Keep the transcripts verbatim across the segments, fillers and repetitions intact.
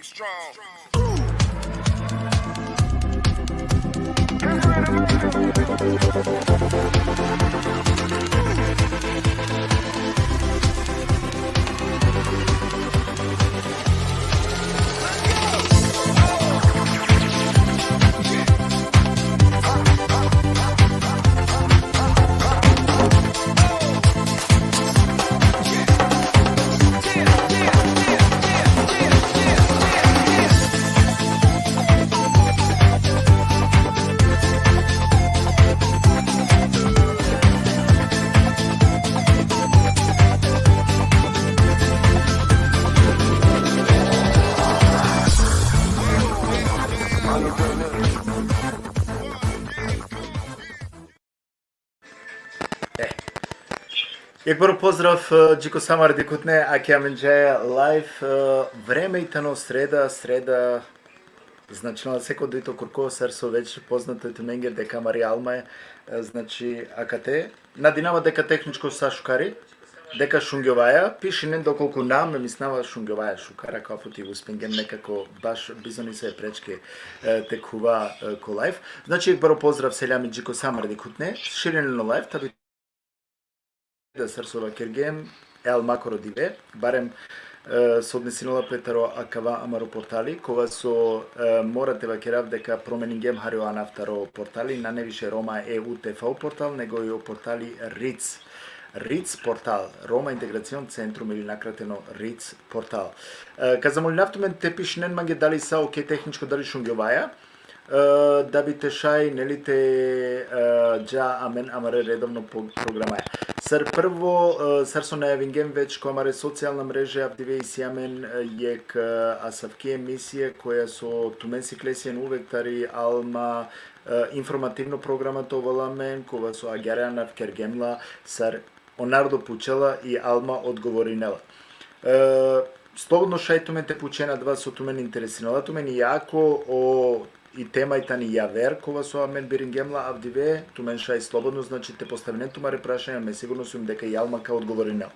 strong. E. Jekh baro pozdrav, e, dži ko sa amare dikhutne, ake amen džaja live, e, vreme i tano sreda, sreda, značinela seko dujto kurko, sar so već poznato i tumenge deka amari Alma e, e, znači, akate. Nadinava deka tehničko sa šukari, deka šungjovaja, pišinen dokolku na, me mislinava šungjovaja šukar, ako aputi uspingjem nekako baš bizo nisave prečke, e, te khuva, e, ko live. Znači, jekh baro pozdrav, seljami dži ko sa amare dikhutne, širinen o live, tabi da sar so vakergjem, e Almakoro dive, barem, e, so odnesinela pe taro akava amaro portali, kova so, e, mora te vakerav deka promeningjem hari o anav taro portali, nane više Roma E U T V portal, nego i o portali Ric. Ric portal, Roma Integracion Centrum ili nakrateno Ric portal. E, ka zamolinav tumen te pišinen mange dali sa okej tehničko, dali šungjovaja, e, da bi te šaj, neli, te, e, dža amen amare redovno po-, programaja. Sar prvo, e, sar so najavingjem već ko amare socijalna mreže, avdive isi amen, e, jekh, e, asavki emisije koja so tumen siklesien uvek tari Alma, e, informativno programa te ovel amen, kova so agjaar anav kergjem la, sar o narodo pučela i Alma odgovorinela. E, slobodno šaj tumen te pučen adava so tumen interesinela tumen, i ako o, i tema i tani javer, kova so amen biringjem la avdive, tumen šaj slobodno, znači, te postavinen tumare prašanja, me sigurno sijum deka i Alma ka odgovorinel.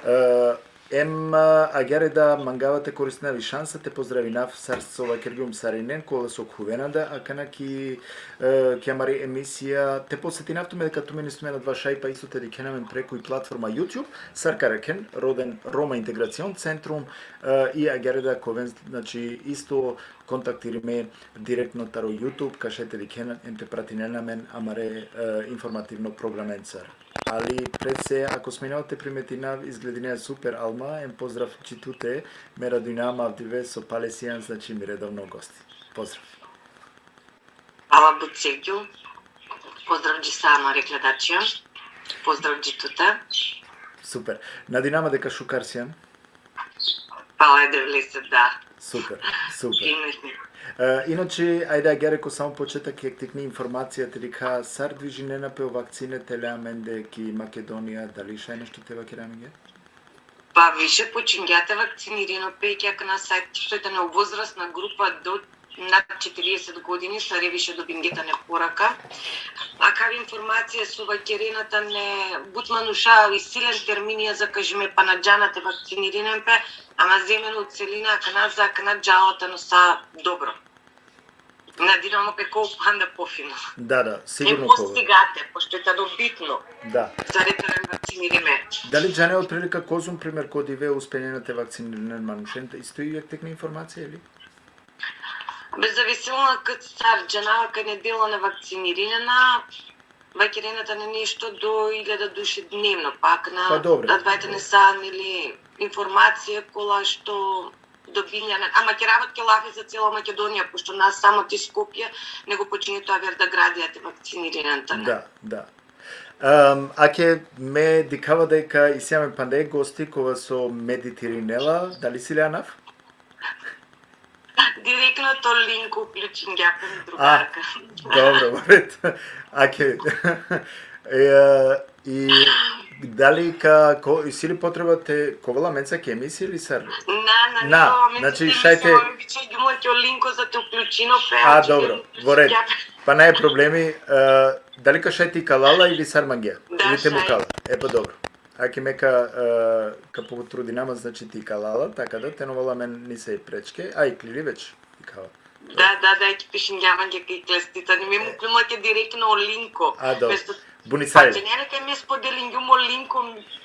E, em, a, agjaar da mangava te koristinav i šansa te pozdravinav sar so vakergjum sarinen, kola so khuvena da akana ki, e, ki amari emisija, te podsetinav tumen deka tumen isi tumen adava šaj pa isto te dikhen amen preku i platforma YouTube, sar ka arakhen, roden Roma Integracion Centrum, e, i agjaar da ka oven, znači, isto kontaktirime direktno taro YouTube, ka šaj te dikhen em te pratinen amen amare, e, informativno programencar. Ali pred se, ako sminava te primetinav, izgledinea super, Alma, em pozdrav dži tute, me radujnava avdive so pale sian, znači, mi redovno gosti. Pozdrav. Hvala but, Sergio. Pozdrav dži sa amare gledačija. Pozdrav dži tute. Super. Nadinava deka šukar sian. Hvala e Devlese, da. Super, super. Fino si. E, inače, ajde, agjaar ko samo početak, jekh tikni informacija te dikha, sar dvižinena pe o vakcine tele amende ki Makedonija, dali šaj nešto te vakere amenge? Pa više počingja te vakcinirinen pe, ki akana sajt, so i tane o vozrasna grupa do nad četirieset godini, sare više dobingje tane poraka. Akavi informacija so vakerena tane but manuša, isi len terminija zakažime, pa na džana te vakcinirinen pe, ama zemeno o celina, akana za akana džala tano sa dobro. Nadinava pe ko panda pofino. Da, da, sigurno. Em ko postigate, pošto i tano bitno. Da. Sare te oven vakcinirime. Dali džane otprilika kozom primer ko dive uspenena te vakcinirinen manušen, isto i jekh tikni informacija, ili? Be, zavisela ked sar džanava, ked nedela na vakcinirinena, vakerena tane nešto do iljada duši dnevno, pa akana. Pa dobro. Adava tane sa, neli, informacija kola što dobinja, ama kerav tuke lafi za cela Makedonija, pošto na samo ti Skopje, nego počinge tu aver da gradija te vakcinirinen tane. Da, da. Em, ake me dikhava deka isi amen panda jekh gosti kova so meditirinela, dali si le anav? Direktno to link uključingja pe, a, drugarka. Dobro, vred. Ake. E, i dali ka, ko, isi li potreba te ka ovel amenca ki emisija ili sar? Na, na, na, znači, šaj te, samo bičhajgjum o linko za te uključinel pe, a, dobro, vred. Pa nane problemi, e, dali ka šaj te ikala la ili sar mangea? Da, ili te šaj. Mukala? E, pa dobro. Aki me ka, e, ka potrudinama, znači, te ikala la, taka da te na ovel amen nisave prečke, a iklili već, ikava. Da, da, da, ki pišingja mange ka ikle, tani me muklum lake direktno o linko. A, dobro. Mesto, Bunisari. Pa džanea kaj me spodelingjum o linko,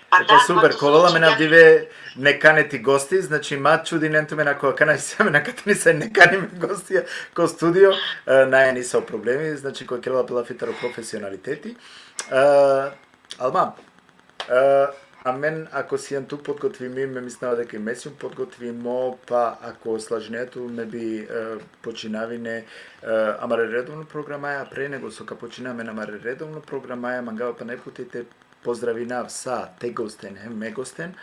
pa Pa da, super, pa ka ovel amen so avdive nekane ti gosti, znači, ma čudinen tumen ako akana isi amen akate nisave nekani amen gostija ko studio, e, nane nisavo problemi, znači, ka kerela pe lafi taro profesionaliteti. E, Alma, e, amen ako sian tu podgotvimi, me mislinava deka i me sium podgotvimo, pa ako slažinea tu, me bi, e, počinavine, e, amare redovno programaja, pre nego so ka počina amen amare redovno programaja, mangava pana jek puti te pozdravinav sa te gosten, hem me gosten,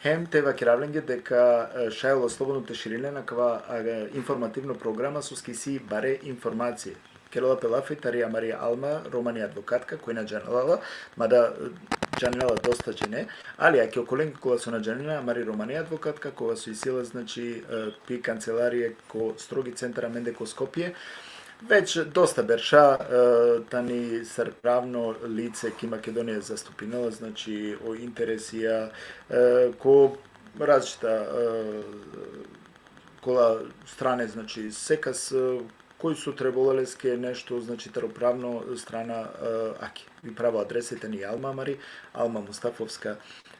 hem te vakerav lenge deka, e, šaj ola slobodno te širinen akava, e, informativno programa, soske isi bare informacije. Kerela pe lafi tari amari Alma, romani advokatka, koj na džanela la, mada, e, džanela la dosta džene, ali aki okolen kola so na džanena, amari romani advokatka, kova so isi la, znači, e, pi kancelarija ko Strogi centar amende ko Skopje, već dosta berša, e, tani sar pravno lice ki Makedonija zastupinela, znači, o interesija, e, ko različita, e, kola strane, znači, sekas, e, koj so trebela leske nešto, znači, taro pravno strana, e, aki. I pravo adresa tani Alma amari, Alma Mustafovska,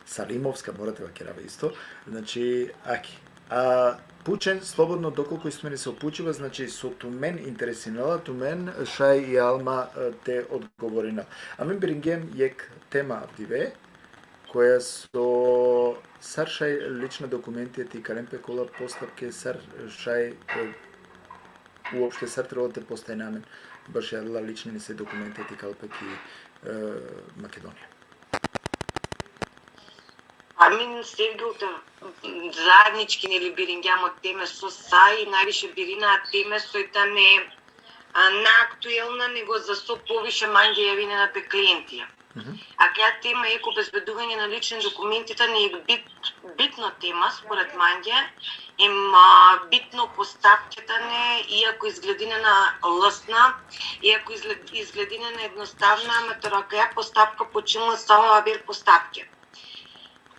Salimovska, mora te vakerav isto, znači, aki. A pučen slobodno dokolku isto mene se opučiva, znači, so tumen interesinela, tumen šaj i Alma, e, te odgovorina. Amen biringjem jek tema avdive, koja so sar šaj lična dokumentija te ikalen pe kola postapke, sar šaj, e, uopšte sar trebela te postajna amen bašo adala lična nesave dokumentija te ikal pe ki, e, Makedonija. Amin Sevgil te zajednički, neli, biringjam o teme so sa i najviše birina teme soj tane, a, naaktuelna nego za so poviše mange javinena pe klientija. Mhm. Akaja tema e obezbeduvanje na lični dokumenti tani jek bit, bitno tema spored mange, em, a, bitno postapke tane, iako izgledinena lsna, iako izgled-, izgledinena jednostavna, ama taro akaja postapka počinela samo aver postapke.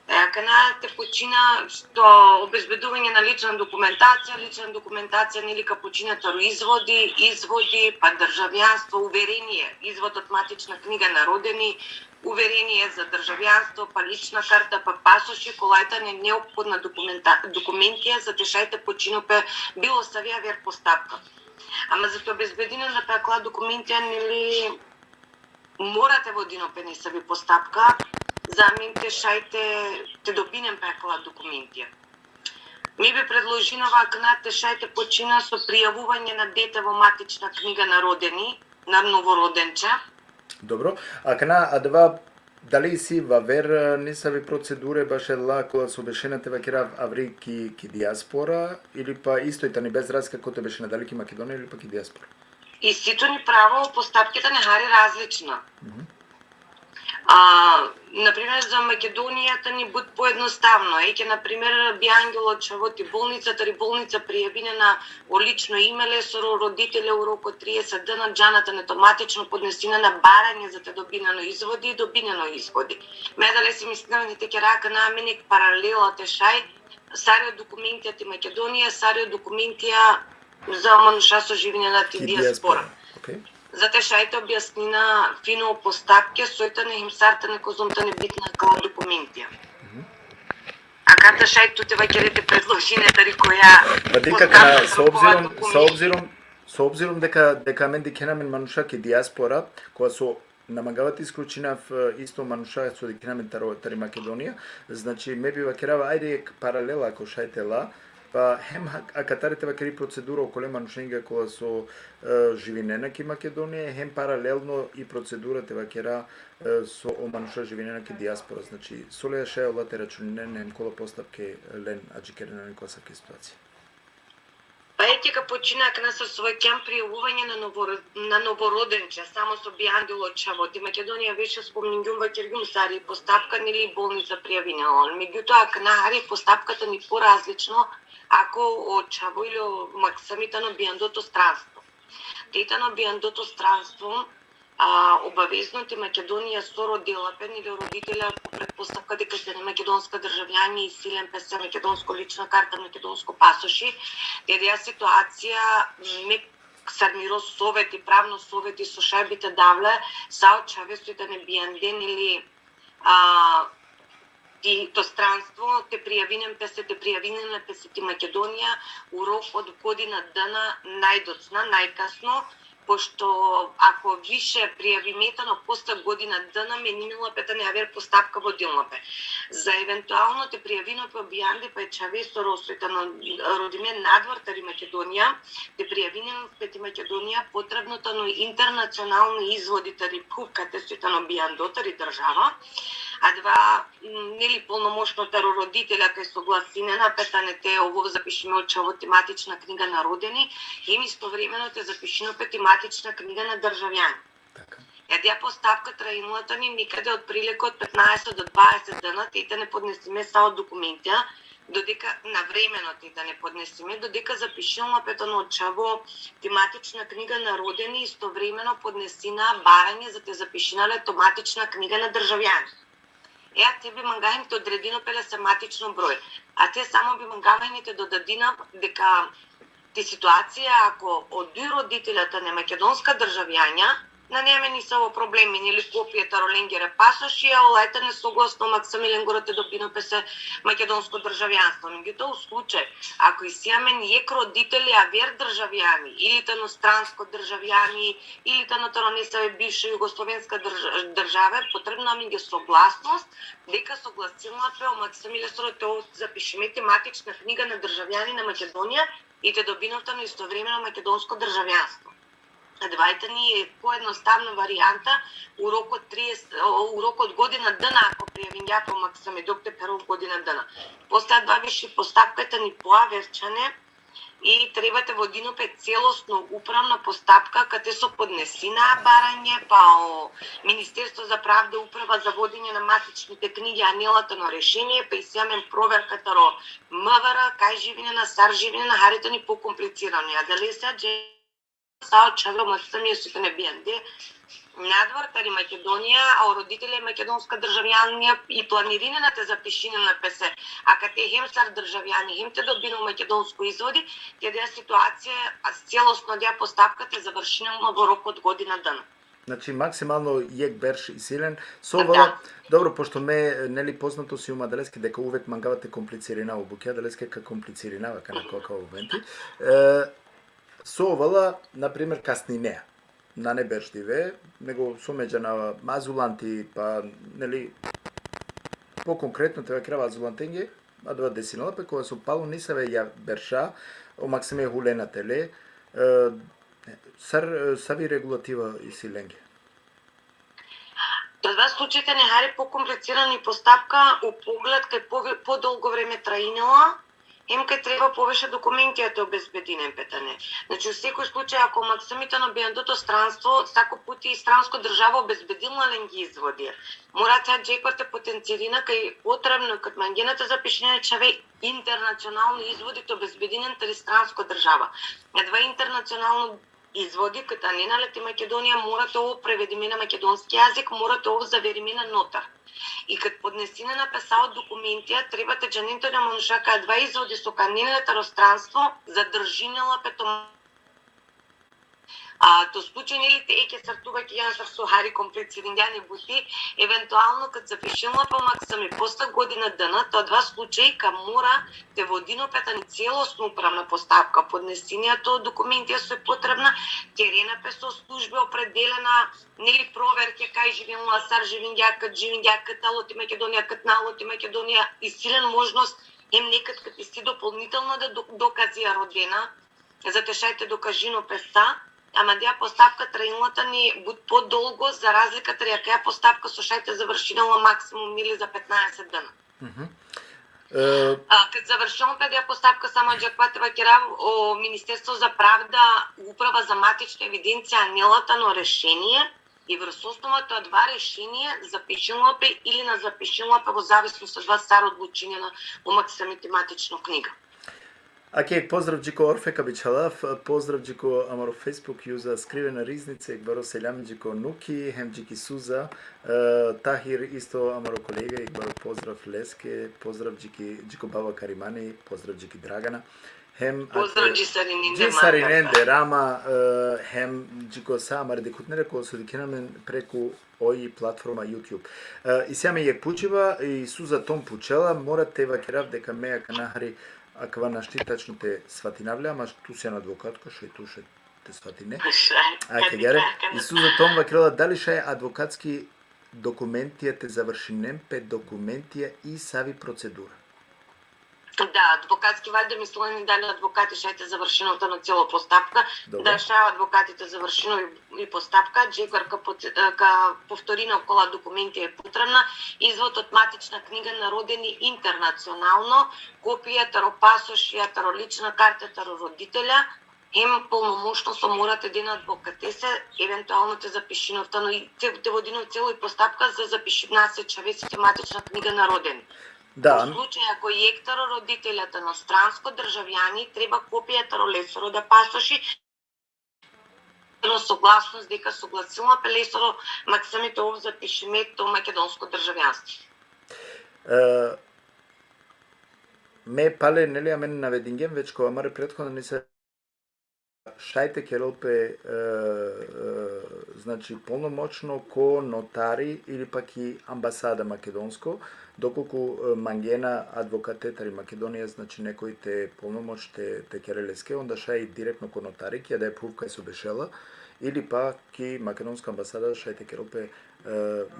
E, akana te počina so obezbeduvanje na lična dokumentacija, lična dokumentacija, neli, ka počina taro izvodi, izvodi, pa državljanstvo, uverenie, izvod od matična kniga na rodeni, uverenie za državljanstvo, pa lična karta, pa pasoš, kola tane neophodna dokumenta-, dokumentija za te šaj te počinel pe bilo savi aver postapka. Ama za te obezbedinel pe akala dokumentija, neli, mora te vodinel pe nesavi postapka, za amen te šaj te, te dobinen pe akala dokumentija. Me bi predložinava akana te šaj te počina so prijavuvanje na dete vo matična kniga na rodeni, na novorodenče. Dobro. Akana adava, dali isi aver, e, nesavi procedure bašo adala kola so bešena, te vakerav, avri ki, ki dijaspora, ili pa isto i tani bez razlika kote bešena, dali ki Makedonija ili pa ki dijaspora? Isi tut pravo, postapke tane hari različna. Mhm. A, na primer, za Makedonija tani but poednostavno. Eke, na primer, biangjola o čhavo ti bolnica, tari bolnica prijavinena o lično ime lesoro, roditelja u roko trideset dana, džana tane to matično, podnesinena baranje za te dobinena o izvodi, dobinena o izvodi. Me adalese mislinava te kera akana amen jek paralela te šaj, sar o dokumentija ti Makedonija, sar o dokumentija za manuša so živinena ti dijaspora. Okej. Za te šaj te objasnina fino o postapke, soj tane hem sar tane, kozom tane bitna akala dokumentija. Mhm. Akana te šaj tu te vakere, te predložine tari koja... Pa dikh akana, s obzirom, s obzirom, s obzirom deka, deka amen dikhena amen manuša ki dijaspora, kola so na mangava te isključinav, e, isto manuša so dikhena amen taro, tari Makedonija, znači, me bi vakerava, ajde, jek paralela ako šaj te la, pa hem ha-, akatar te vakeri procedura okole manušenge kola so, e, živinena ki Makedonija, hem paralelno i procedura te vakera, e, so o manuša živinena ki dijaspora. Znači, so le šaj ola te računinen, hem kola postapke len adžikerena len ko asavke situacija. Pa eke ka počina akana so vakergjam, prijavuvanje na novoro-, na novorodenče, samo so biangjola o čhavo. Ti Makedonija više spomningjum, vakergjum sar i postapka, neli, bolnica prijavinela. Megjutoa, akana hari postapka tani porazlično, ako o čhavo ili o maksumi tano biando to stranstvo. Te tano biando to stranstvo, А, обавезно ти Македонија со родила пе, нели, родителя по предпоставка дека се не македонска државјање и силен пе се македонско лична карта, македонско пасоши, јадеа ситуација ме сарниро совети, правно совети со шајбите давле, сао чаве сој да не бијанден или а, ти то странство, те пријавинен пе се, те пријавинен пе се ти Македонија, у рок од година дана најдоцна, најкасно, пошто ако више пријавиме тано после година дана, менинила пе тане авер постапка во дилно пе. За евентуално те пријавино пе обијанди пе чаве со росојта на родиме надвор тари Македонија, те пријавинен пе ти Македонија потребно тано интернационални изводи тари пука те сојта на обијандо тари држава, а два нели, полномошно таро родителя кај согласинена пе тане те ово запишиме очаво тематична книга на родени, им истовремено те запишино пе тематична книга на државјани. Така. Јадеа постапка траинула тани никаде од прилика од петнаесет до дваесет дена, те да не поднесиме сао документија, додека навремено те да не поднесиме, додека запишиме пе тано очаво тематична книга на родени, истовремено поднесина барање за те запишинале тематична книга на државјани. Е, а те би мангаим те одредино пе ле сематично број. А те само би мангаим те додадина дека ти ситуација ако од дуј родителята не македонска државјања, на неме ни се ово проблеми, нели копијата роленгере пасоши, а олајта не согласно максимилен гора те добино пе се македонско државјанство. Меѓутоа, у случај, ако и си амен јек родители, а вер државјани, или тано странско државјани, или тано таро не се бивша југословенска држ-, држава, е потребна ми ги согласност, дека согласила пе о максимиле сорот те запишиме тематична книга на државјани на Македонија и те добинов тано истовремено македонско државјанство. Двајта ни е поедноставна варијанта, у рок од триесет, о, у рок од година дана, ако пријавиња по максимиле, док те перо година дана. После два виши постапката ни поаверчане и треба те водино пе целосно управна постапка, каде со поднесина барање, па о Министерство за правда, управа за водење на матичните книги, а нелатано решение, па и се амен проверката ро М В Р, кај живине на, сар живине на, харите ни покомплицирано. А дали се џе сао чаве о максимиле сој да не бијанде надвор тари Македонија, а о родителе македонска државјанија и планиринена те запишинена пе се, а каде хем сар државјани, хем те добино македонско изводи, јадеа ситуација, а целосно јадеа постапка те завршинена во рок од година дана. Znači, maksimalno jek berš i silen. So Da. Vala, dobro, pošto me, neli, poznato si uma adaleske deka uvek mangava te komplicirina u bukja, adaleske ka komplicirinava kana ko kao momenti. E, so vala, na primer, kasninea. Nane berš dive, nego so me džanava azulanti, pa, neli, po konkretno te vakerava azulantenge, adava desinela pe, kova so palo nisave ja berša, o maksime hulena tele, e, sar, savi regulativa isi lenge? Тоа два случаите не хари поkomplицирани постапка у поглед кај по, подолго време траинела, ем кај треба повеќе документи да те обезбединен пе тане. Значи, у секој случај, ако максимитано бијандото странство, сако пути и странско држава обезбединла ленги изводи, мора таа џеквар те потенцирина кај потребно кај мангената запишнене чаве интернационални изводи те обезбединен тари странско држава. Едва интернационално изводи кај танена ле ти Македонија мора те ово преведиме на македонски јазик, мора те ово завериме на нотар. И кај поднесине на песао документија, треба те џанин те на мануша кај два изводи со канен ле таро странство, задржинела пе то. А, то случај, нели, те еке сар тува ке јан сар со хари комплициринѓани бути, евентуално кај запишинла по максими поста година дана, тоа два случаи ка мора те водино пе тани целосно управна постапка, поднесинија то документија со потребна, терена пе со служби определена, нели, проверке кај живинла, сар живинѓа, кај живинѓа, кај тало ти Македонија, кај нало ти Македонија, и силен можност, ем некад кај ти си дополнително да до-, доказија родена, за те шајте докажино песа, ама дија постапка траинлата ни бут подолго, за разлика тари акаја постапка со шајте завршинала максимум, нели, за петнаесет дена. Mhm. E, A kad završimo pe dea postapka, samo džakva te vakerav, o Ministerstvo za pravda, Uprava za matična evidencija, anela tano rešenie i vrh osnova to dva rešenie zapišinla pe ili na zapišinla pe, во зависност од вас сар одлучинена у максимите матична книга. Ake, pozdrav dži ko Orfe ka bičhalav, pozdrav dži ko amaro Facebook uza Skrivena riznica, jekh baro selam dži ko Nuki, hem dži ki Suza, e, Tahir isto amaro kolega, jekh baro pozdrav leske, pozdrav dži ki, dži ko baba Karimani, pozdrav dži ki Dragana, hem ake, Pozdrav dži sarinende dži mangarka. Sarinende Rama, e, hem dži ko sa amare dikhutnere ko so dikhena amen preku oj platforma YouTube. E, isi amen jekh pučiba, i Suza tom pučela, mora te vakerav deka me akana hari akava našti tačno te svatinav le, ama tu sian advokatko, šaj tu šaj te svatine. Šaj, Ake, kad gere, dikha, i Suza tom vakerela dali šaj advokatski dokumentija te završinen pe, dokumentija i savi procedura. Da, advokatski, valjda mislinena dali advokati šaj te završinel tano celo postapka, Dobro. Da, šaj advokati te završinel i, i postapka, džekar ka pot-, e, ka povtorinel kola dokumentija e potrebna, izvod od matična kniga na rodeni internacionalno, kopija taro pasošija, taro lična karta taro roditelja, hem polnomoćno so mora te den advokatese, eventualno te zapišinel tano i te, te vodinel celo i postapka za zapišinase čhavese te matična kniga na rodeni. Da, U slučaj ako jekh taro roditelja tano stransko državljani, treba kopija taro lesoro da pasoši, tano soglasnost deka soglasila pe lesoro, maksime te ov zapišime to makedonsko državljanstvo. e, me pale, neli, amen navedingjem već ko amare prethodna nisa šaj te kerel pe, e, e, znači, polnomoćno ko notari ili pak i ambasada makedonsko, dokolku, e, mangena advokate tari Makedonija, znači, nekoj te polnomoć te, te kerel leske, onda šaj direktno ko notari, ki adaja phuv kaj so bešela, ili pak ki makedonska ambasada šaj te kerel pe, e,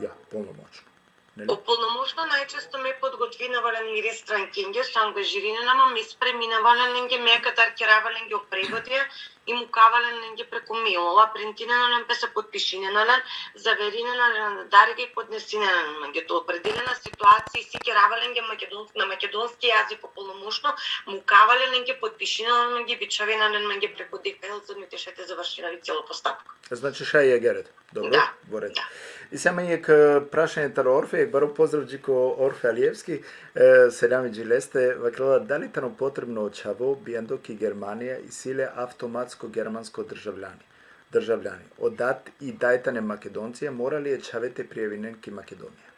ja, polnomoćno. Neli? O polnomoćno najčesto me podgotvinava len mire strankenge, so angažirinena man, me spreminava len lenge, me akatar kerava lenge o prevodija i mukava len lenge preku mail, ola printinena len pe, se potpišinena len, zaverinena len, darge i podnesinena len mange. To opredelena situacija isi, kerava lenge makedon-, na makedonski jazik o polnomoćno, mukava len lenge, potpišinena len mange, bičhavena len mange preku D H L, za me te šaj te završinav i celo postapka. Znači, šaj, agjaar. Dobro, Da, u redu. Da. Isi amen jekh, e, prašanje taro Orfe, jekh baro pozdrav dži ko Orfe Alijevski, e, selami dži leste, vakerela dali tano potrebno o čhavo bijando ki Germanija isi le avtomatsko germansko državljani, državljani. O dat i daj tane Makedoncija, mora li e čhave te prijavinen ki Makedonija?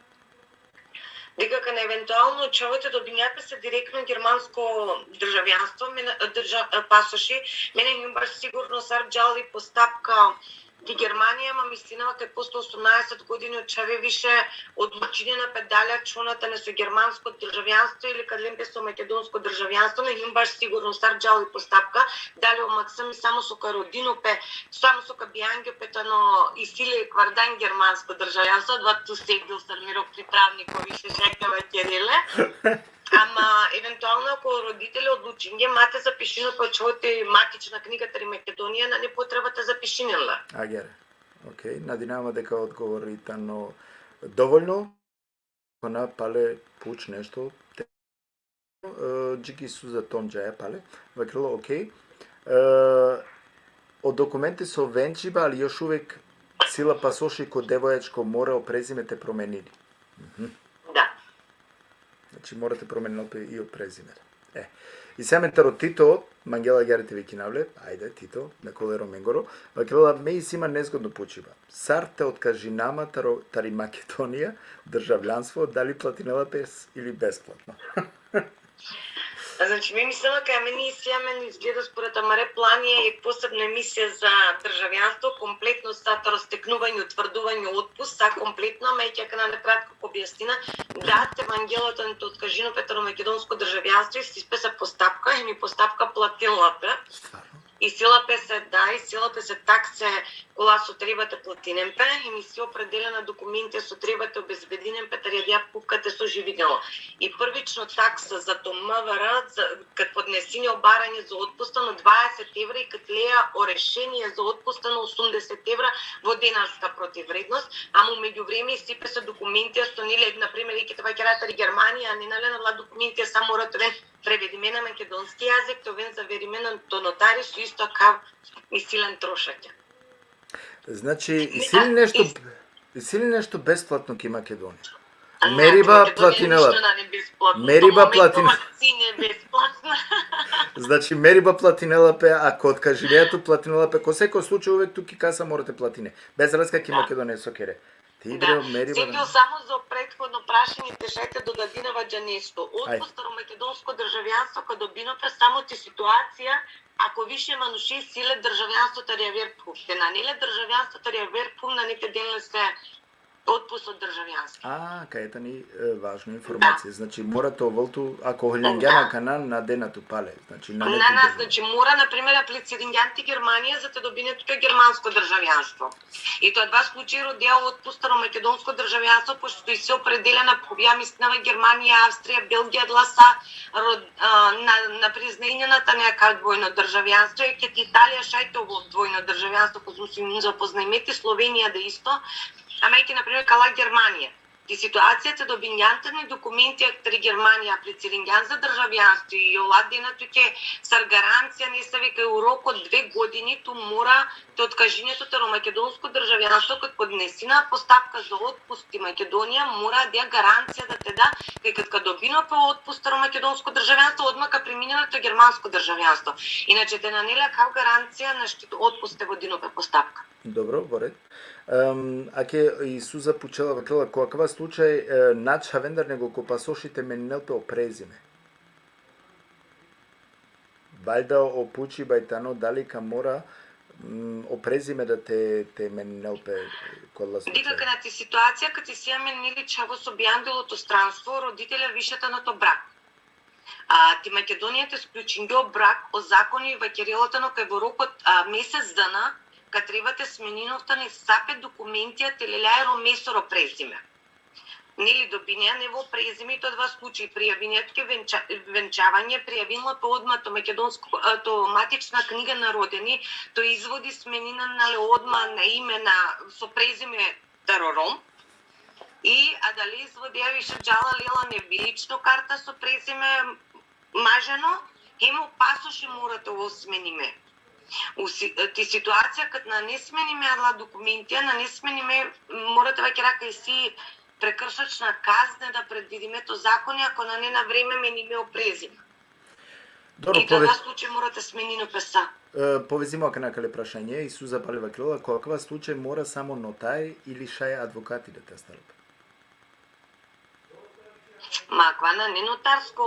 Deka kana eventualno čhavo te dobinja pe se direktno germansko državljanstvo, me na, drža-, pasoši, me na hijum baš sigurno sar džal i postapka ki Germanija, ama mislinava kaj posle osumnaeset godini o čhave više odlučinena pe dali ačhona tane so germansko državljanstvo ili ka len pe so makedonsko državljanstvo, na hijum baš sigurno sar džal i postapka, dali o maksimi samo so ka rodinel pe, samo so ka bijangjo pe tano isi le vardan germansko državljanstvo, adava tu segdel sar miro pripravniko više šaj ka vakerel le. Ama, eventualno, ako roditelja odlučingje, ma te zapišinel pe o čhavo te matična kniga tari Makedonija, nane potreba te zapišinen la. Agjaar. Okej, nadinava ma deka odgovori tano dovoljno. Kana pale puč nešto. Te, e, dži ki Suza tom džaja pale. Vakerela, okej. E, o dokumente so venčiba, ali još uvek sila pasoši ko devojačko, mora o prezime te promenini. Mhm. Da. Znači, mora te promenel pe i o prezime. E, isi amen taro Tito, mangela agjaar te vikinav le, ajde, Tito, na kole Romengoro, vakerela, me isi man nezgodno pučiba. Sar te otkažinama taro, tari Makedonija, državljanstvo, dali platinela pe s-, ili besplatno? Znači, me mislima kaj amen isi amen, izgleda, spored amare planija, jekh posebna emisija za državljanstvo, kompletno sa taro steknuvanje, utvrduvanje, otpust, sa kompletno, ama jekh akana nakratko ka objasnina, da, te mangela tano te otkažinel pe taro makedonsko državljanstvo, isi pe se postapka, hem i postapka platinela pe. Stvarno? Isi la pe se, da, isi la pe se takse kola so treba te platinen pe, hem isi opredelena dokumentija so treba te obezbedinen pe tari adaja phuv kate so živinela. I prvično taksa za to M V R, za, kad podnesini o baranje za otpust tano dvaeset evra i kad leja o rešenie za otpust tano osumdeset evra vo denarska protivvrednost, ama u međuvreme isi pe se dokumentija so, neli, na primer, i ked vakera tari Germanija, nane len adala dokumentija, sa mora te oven prevedime na makedonski jazik, te oven zaverime to notari, so isto akav isi len trošakja. Znači, isi li nešto, isi li nešto besplatno ki Makedonija? Meriba platinela. Ništo nane besplatno. Meriba platin-, vakcine besplatna. Znači, meriba platinela pe, ako otkazine tut, platinela pe. Ko sekoj slučaj uvek tu ki kasa mora te platine. Bez razlika ki Makedonija so kere. Ti bre, meriba. Секој само за претходно прашање, те шајте додадинава џа нешто. Отпуст таро македонско државјанство ка добино пе само ти ситуација, ако више мануши си ле државјанство тари авер пхум. Те нане ле државјанство тари авер пхум, нане те ден ле се отпуст од државјанство. А, кај тани, е, важна информација. Значи, мора те овол ту, ако хлјангјана кана, на дена ту пале. Значи, на На, на, значи, мора, например, аплицирингјан ти Германија за те добине тука германско државјанство. И тоа два случаи родеа отпуст таро македонско државјанство, пошто и се определена, ја мислам, Германија, Австрија, Белгија, дла са род-, а, на, на признајнената некако двојно државјанство, и ке ти Италија шајте ово двојно државјанство, кој сум си им запознајме, ти Словенија да исто, ама и ке, например, кала Германија. И ситуација те добингјан тани документи тари Германија, аплицирингјан за државјанство и ола дена туке сар гаранција, не се вика, у рок од две години ту мора те откажине ту таро македонско државјанство, кога поднесина постапка за отпуст ти Македонија, мора да ја гаранција да те да, кај кога добино пе отпуст таро македонско државјанство, одма ка преминена то германско државјанство. Иначе те нане ле као гаранција на штит отпуст те водино пе постапка. Добро, во ред. Ем, аке и Суза пучела, вакела, ко акава случај, е, на чавендар него ко пасоши те менинел пе о презиме. Ваљда о пучи бајтано дали ка мора, м, о презиме да те, те менинел пе кола случај. Дика кога ти ситуација, кога ти си ја менили чаво со бијанделото странство, родителя више тано то брак. А, ти Македонија те склучингјо брак, о закони вакерела тано кај во рокот, а, месец дана, ка треба те сменинов тани са пе документија, те леляе ро месоро презиме. Нели, добинеа не во презиме, и тоа два случаи. Пријавинет ке венча-, венчавање, пријавинла пе одма то македонско, а, то матична книга на родени, то изводи сменина, нели, одма на име на, со презиме таро Ром. И, а дали изводеа више џала лела небилично карта со презиме мажено, хем о пасоши мора те го смениме. У си-, ти ситуација кога на не смениме адла документија, на не смениме, мора те вакера кај си прекршачна казна да предвидиме то закони, ако на не на време мениме о презиме. Добро, и тоа пове-, случај мора те сменино пе са. Е, повезимо ака накале прашање, и Суза пале вакела, ко акава случај мора само нотари или шај адвокати да те станат? Ма, аква на не нотарско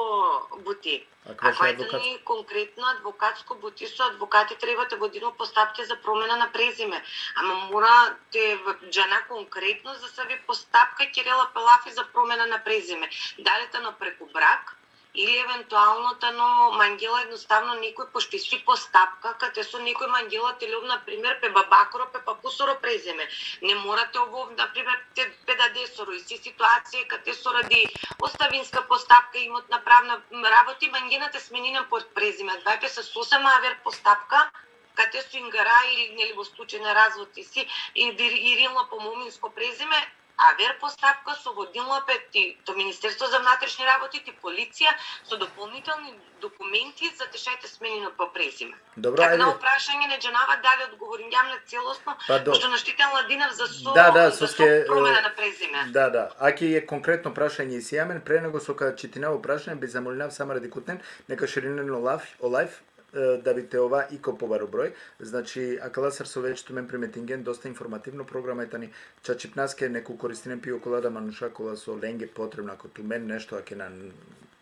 бути. Аква шај адвокат. Аква е конкретно адвокатско бути, со адвокати треба да водиме постапки за промена на презиме. Ама мора те в-, џана конкретно за сави постапка, кирела пе лафи за промена на презиме. Дали тано преку брак, или евентуално тано мангела едноставно некој, пошто и си постапка, каде со некој мангела те лоб, например, пе бабакоро, пе папусоро презиме. Не мора те ово, например, те пе дадесоро, и си ситуација каде со ради оставинска постапка, имот на правна работи, мангена те сменина по презиме. Два пе са сосема авер постапка, каде со ингара или, нели, во случај на развод и си, и вир-, иринла по моминско презиме, авер постапка со водинла пе ти, то Министерство за внатрешни работи, ти полиција, со дополнителни документи за те шај те сменино по презиме. Добро, така ајде. На прашање не џанава дали одговорингјам на целосно, па до-, пошто на штитен ладинав за со, да, да, за со ке-, промена на презиме. Да, да. Аки е конкретно прашање и си амен, пре него со ка читинав о прашање, би замолинав само ради кутнен, нека ширинен о лаф-, о лајф, е, да би те ова и ко побаро број. Значи, акала сар со веќе тумен приметинген, доста информативно програма е тани. Чачипнаске неку користинен пи окола да мануша кола со ленге потребна ко тумен нешто, аке на,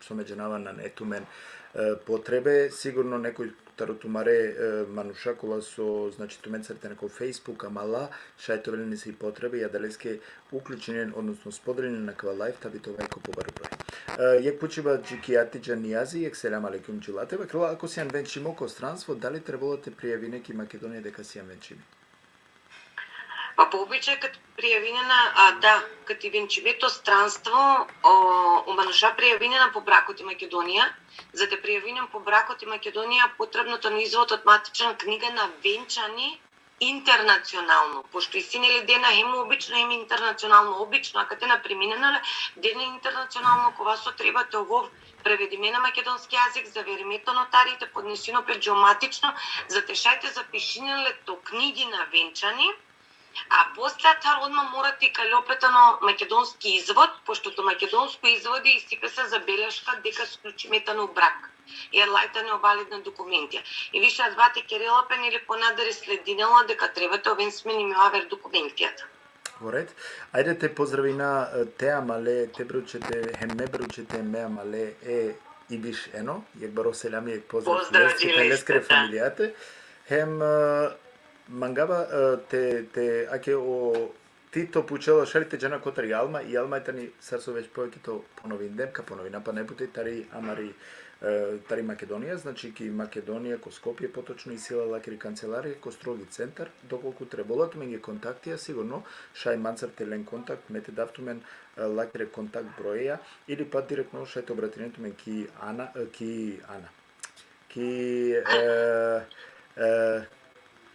со ме џанава на не тумен, е, потребе, сигурно некој таро тумаре, е, мануша кола со, значи, тумен цртен ко Facebook, ама ла, шај те велен и си потребе, и адалеске уклучинен, односно споделинен на кава лајф, та би тоа вајко побаро број. Е, јек пучиба џики Атиџа Нијази, јек селам алейкум џилате, вакела, ако сијан венчимо ко странство, дали требало те пријавине ки Македонија дека сијан венчими? Па по обичај кад пријавине на, а, да, кад и венчиме то странство, о, о мануша пријавине на по бракот и Македонија, за да пријавине по бракот и Македонија потребно тано извод од матична книга на венчани, интернационално, пошто и си, нели, дена хем обично, хем интернационално, обично, а каде на преминена, дена интернационално, кога со треба те ово преведиме на македонски јазик, завериме то нотариите, поднесино пе џоматично, за те шај те запишине ле то книги на венчани, А после тар одма мора ти калопе тано македонски извод, пошто то македонско изводи исипе се забелешка дека сключиме тано брак. Jer laj tane o validna dokumentija. I više adava te kerela pe, neli, ponadari sledinela deka treba te oven smenime o aver dokumentijata. Voret. Ajde te pozdravina, e, te amale, te bručete, hem me bručete, me amale, e Ibiš Eno, jekh baro selami, jekh pozdrav. Pozdrav leske, pe leskere familijate. Hem, e, mangava, e, te, te, ake o Tito pučela šaj te džana kotar i Alma, i Alma tani, sar so već poveke to ponovindem, ka ponovina pana jekh puti, tari amari, e, tari Makedonija, znači ki Makedonija, ko Skopje potočno, isi la lakiri kancelarija, ko Strogi centar, dokolku trebela tumenge kontaktija, sigurno šaj mancar te len kontakt, me te dav tumen, e, lakire kontakt brojeja, ili pa direktno šaj te obratinen tumen ki Ana, e, ki Ana. Ki, e, e,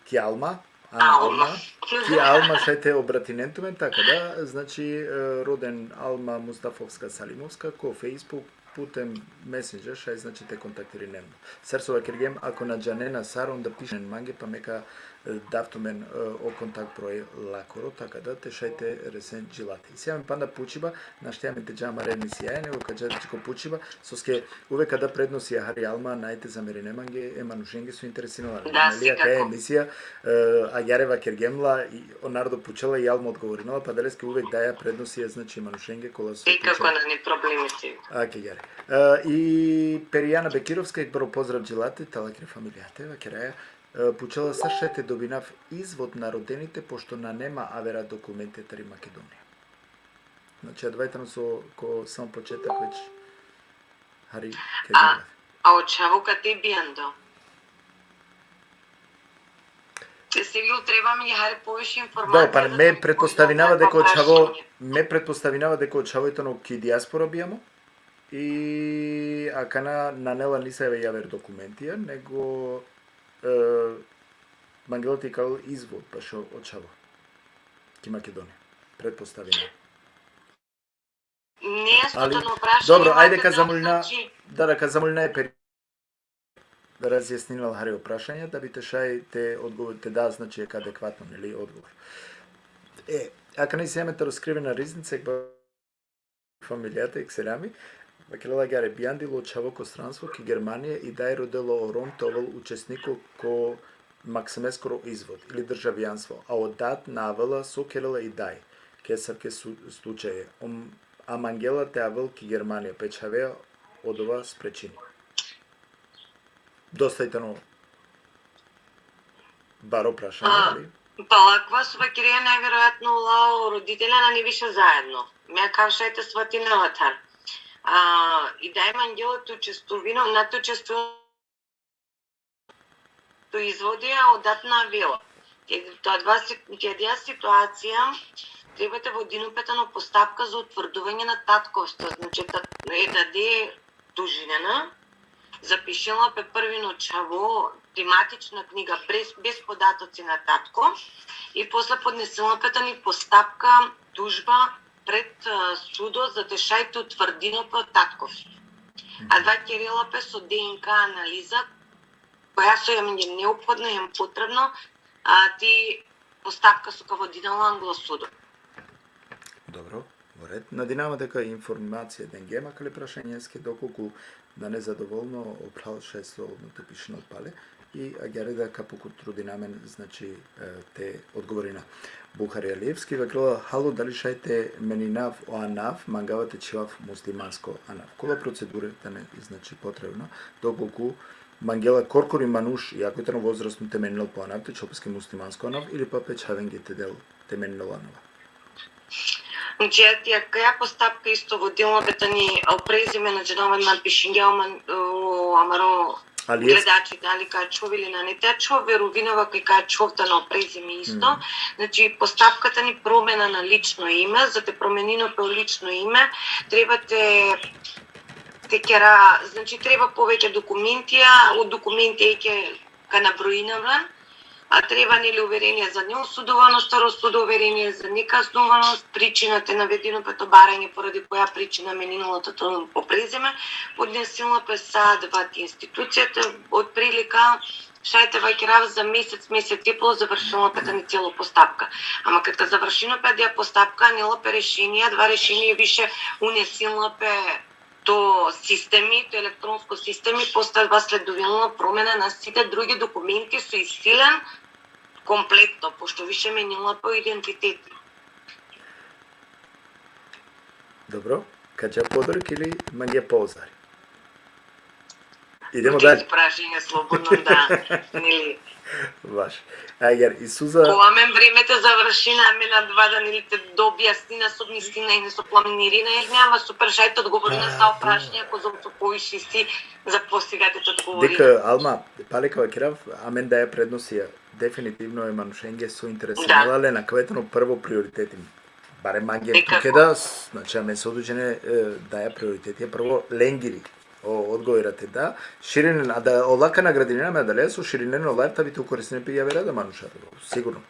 ki Alma, Ana, Alma. Ki Alma šaj te obratinen tumen, taka da, znači, e, roden Alma Mustafovska Salimovska, ko Facebook, putem Messenger, šaj, znači, te kontaktirinen. Sar so vakergjem, ako na džanena sar, onda pišen mange, pa me ka, e, dav tumen, e, o kontakt broj lakoro, taka da, te šaj te resen dži late. Isi amen panda pučiba, našti amen te dža amare emisijaja, nego ka dža dži ko pučiba, soske uvek ka da prednost i hari Alma, naj te zamerine mange, e manušenge so interesinela. Da, sigurno. Kaja emisija, e, agjaar vakergjem la, i o narodo pučela i Alma odgovorinela, pa adaleske uvek daja prednost i, znači, manušenge kola so pučela. I kako nane problemi, sigurno. Ake, agjaar. E, i Perijana Bekirovska, jekh baro pozdrav dži late, ta lakire familijate, vakeraja, e, pučela sar šaj te dobinav izvod na rodenite, pošto nane ma avera dokumente tari Makedonija. Znači, adava tano so ko samo početak već hari. A, a o čhavo kate bijando? Sigurno treba mi hari poviše informacija. Da, pa me pretpostavinava deka o čhavo, me pretpostavinava deka o čhavo tano ki dijaspora bijamo. I akana nane la nisave javer dokumentija, nego, e, mangela te ikal izvod bašo o čhavo ki Makedonija. Pretpostavinava. Nejasno tano prašanje. Dobro, ajde ka zamolina, znači, da, da, ka zamolina e Peri da razjasninel hari o prašanja, da bi te šaj te odgovor, te da, znači, jekh adekvatno, neli, odgovor. E, akana isi amen taro Skrivena riznica, jekh familijate, jekh selami, vakerela agjaar: bijandilo čhavo ko stranstvo, ki Germanija, i daj rodela o rom te ovel učesniko ko maksimeskoro izvod ili državjanstvo, a o dad na avela, so kerela i daj, kesavke su-, slučaje, om-, a mangela te avel ki Germanija, pe čhave odova sprečini. Dosta i tano baro prašanje, ali? Pa lakva so vakerea, najverojatno ola o roditelja nane više zaedno. Me akav šaj te svatinava than. A, i daj mangela te učestvovina, na te učestvovina to izvodi, a o dad na avela. Ked, to adava si-, ked ja situacija, treba te vodinol pe tano postapka za utvrduvanje na tatkovstvo, znači, ta-, e dade tužinena, zapišinela pe prvino čhavo ki matična kniga bez, bez podatoci na tatko i posle podnesinela pe tani postapka, tužba pred, a, sudo, za te šaj te utvrdinol pe o tatkovstvo. Adava kerela pe so D N K analiza, koja so amenge neophodna, hem potrebno, a, ti postapka so ka vodinela anglo sudo. Dobro, voret. Nadinava deka informacija dengjem akale prašanjeske, dokolku nane zadovolno, o phral šaj slobodno te pišinel pale, i agjaar da ka potrudina amen, znači, e, te odgovorina. Buhari Alievski vakerela: halo, dali šaj te meninav o anav, mangava te čhivav muslimansko anav. Kola procedure tane, znači, potrebno, dokolku mangela korkori manuš, iako tano vozrasno, te meninel po anav, te čhivel peske muslimansko anav, ili pa pe čhavenge te del te meninel o anav? Znači, ja, ja, kaja postapka isto vodinela pe tani o prezime, znači, na, na pišingja o man-, o amaro Alievski. Gledači, dali ka čhov ili nane te čhov, veruvinava kaj ka čhov tano prezime isto. Mm. Znači, postapka tani promena na lično име, за те променинол pe o lično име, treba te, te kera, znači, treba poveke dokumentija, o dokumentija ke ka nabroinav lan, А треба, нели, уверение за неосудуваност, старосудо уверение за неказнуваност, причина те наведено пето барање поради која причина менинала тото по презиме, поднесила пе са двата институцијата, од прилика шајте ваќерав за месец, месец и пол завршила пе тани цела постапка. Ама кога завршина пе адија постапка, нела пе решение, два решение више унесила пе то системи, то електронско системи, после тоа следувила промена на сите други документи со истилен комплетно, пошто више менила по идентитет. Dobro, ka dža podrg ili mangja pozari? Idemo dalje. Prašanje slobodno, da, neli. Vaš. Agjar, Isuza... Ko amen vreme te završina, amen adava da, neli, te objasnina so mislina i ne so planirina, jer nema super šaj te odgovorina sa o prašanja, ko zom so poviše si za postigate te odgovorina. Dikh, Alma, pale ka vakerav, amen daja prednosija definitivno e manušenge so interesinela len, akava tano prvo prioriteti. Barem mange tuke da, znači, amen so dužene, e, daja prioriteti prvo lengiri o odgovora te da. Širinen, a da ola ka nagradinen amen adaleja so širinen o live, tabi te koristinen pe javera da manuša. Sigurno.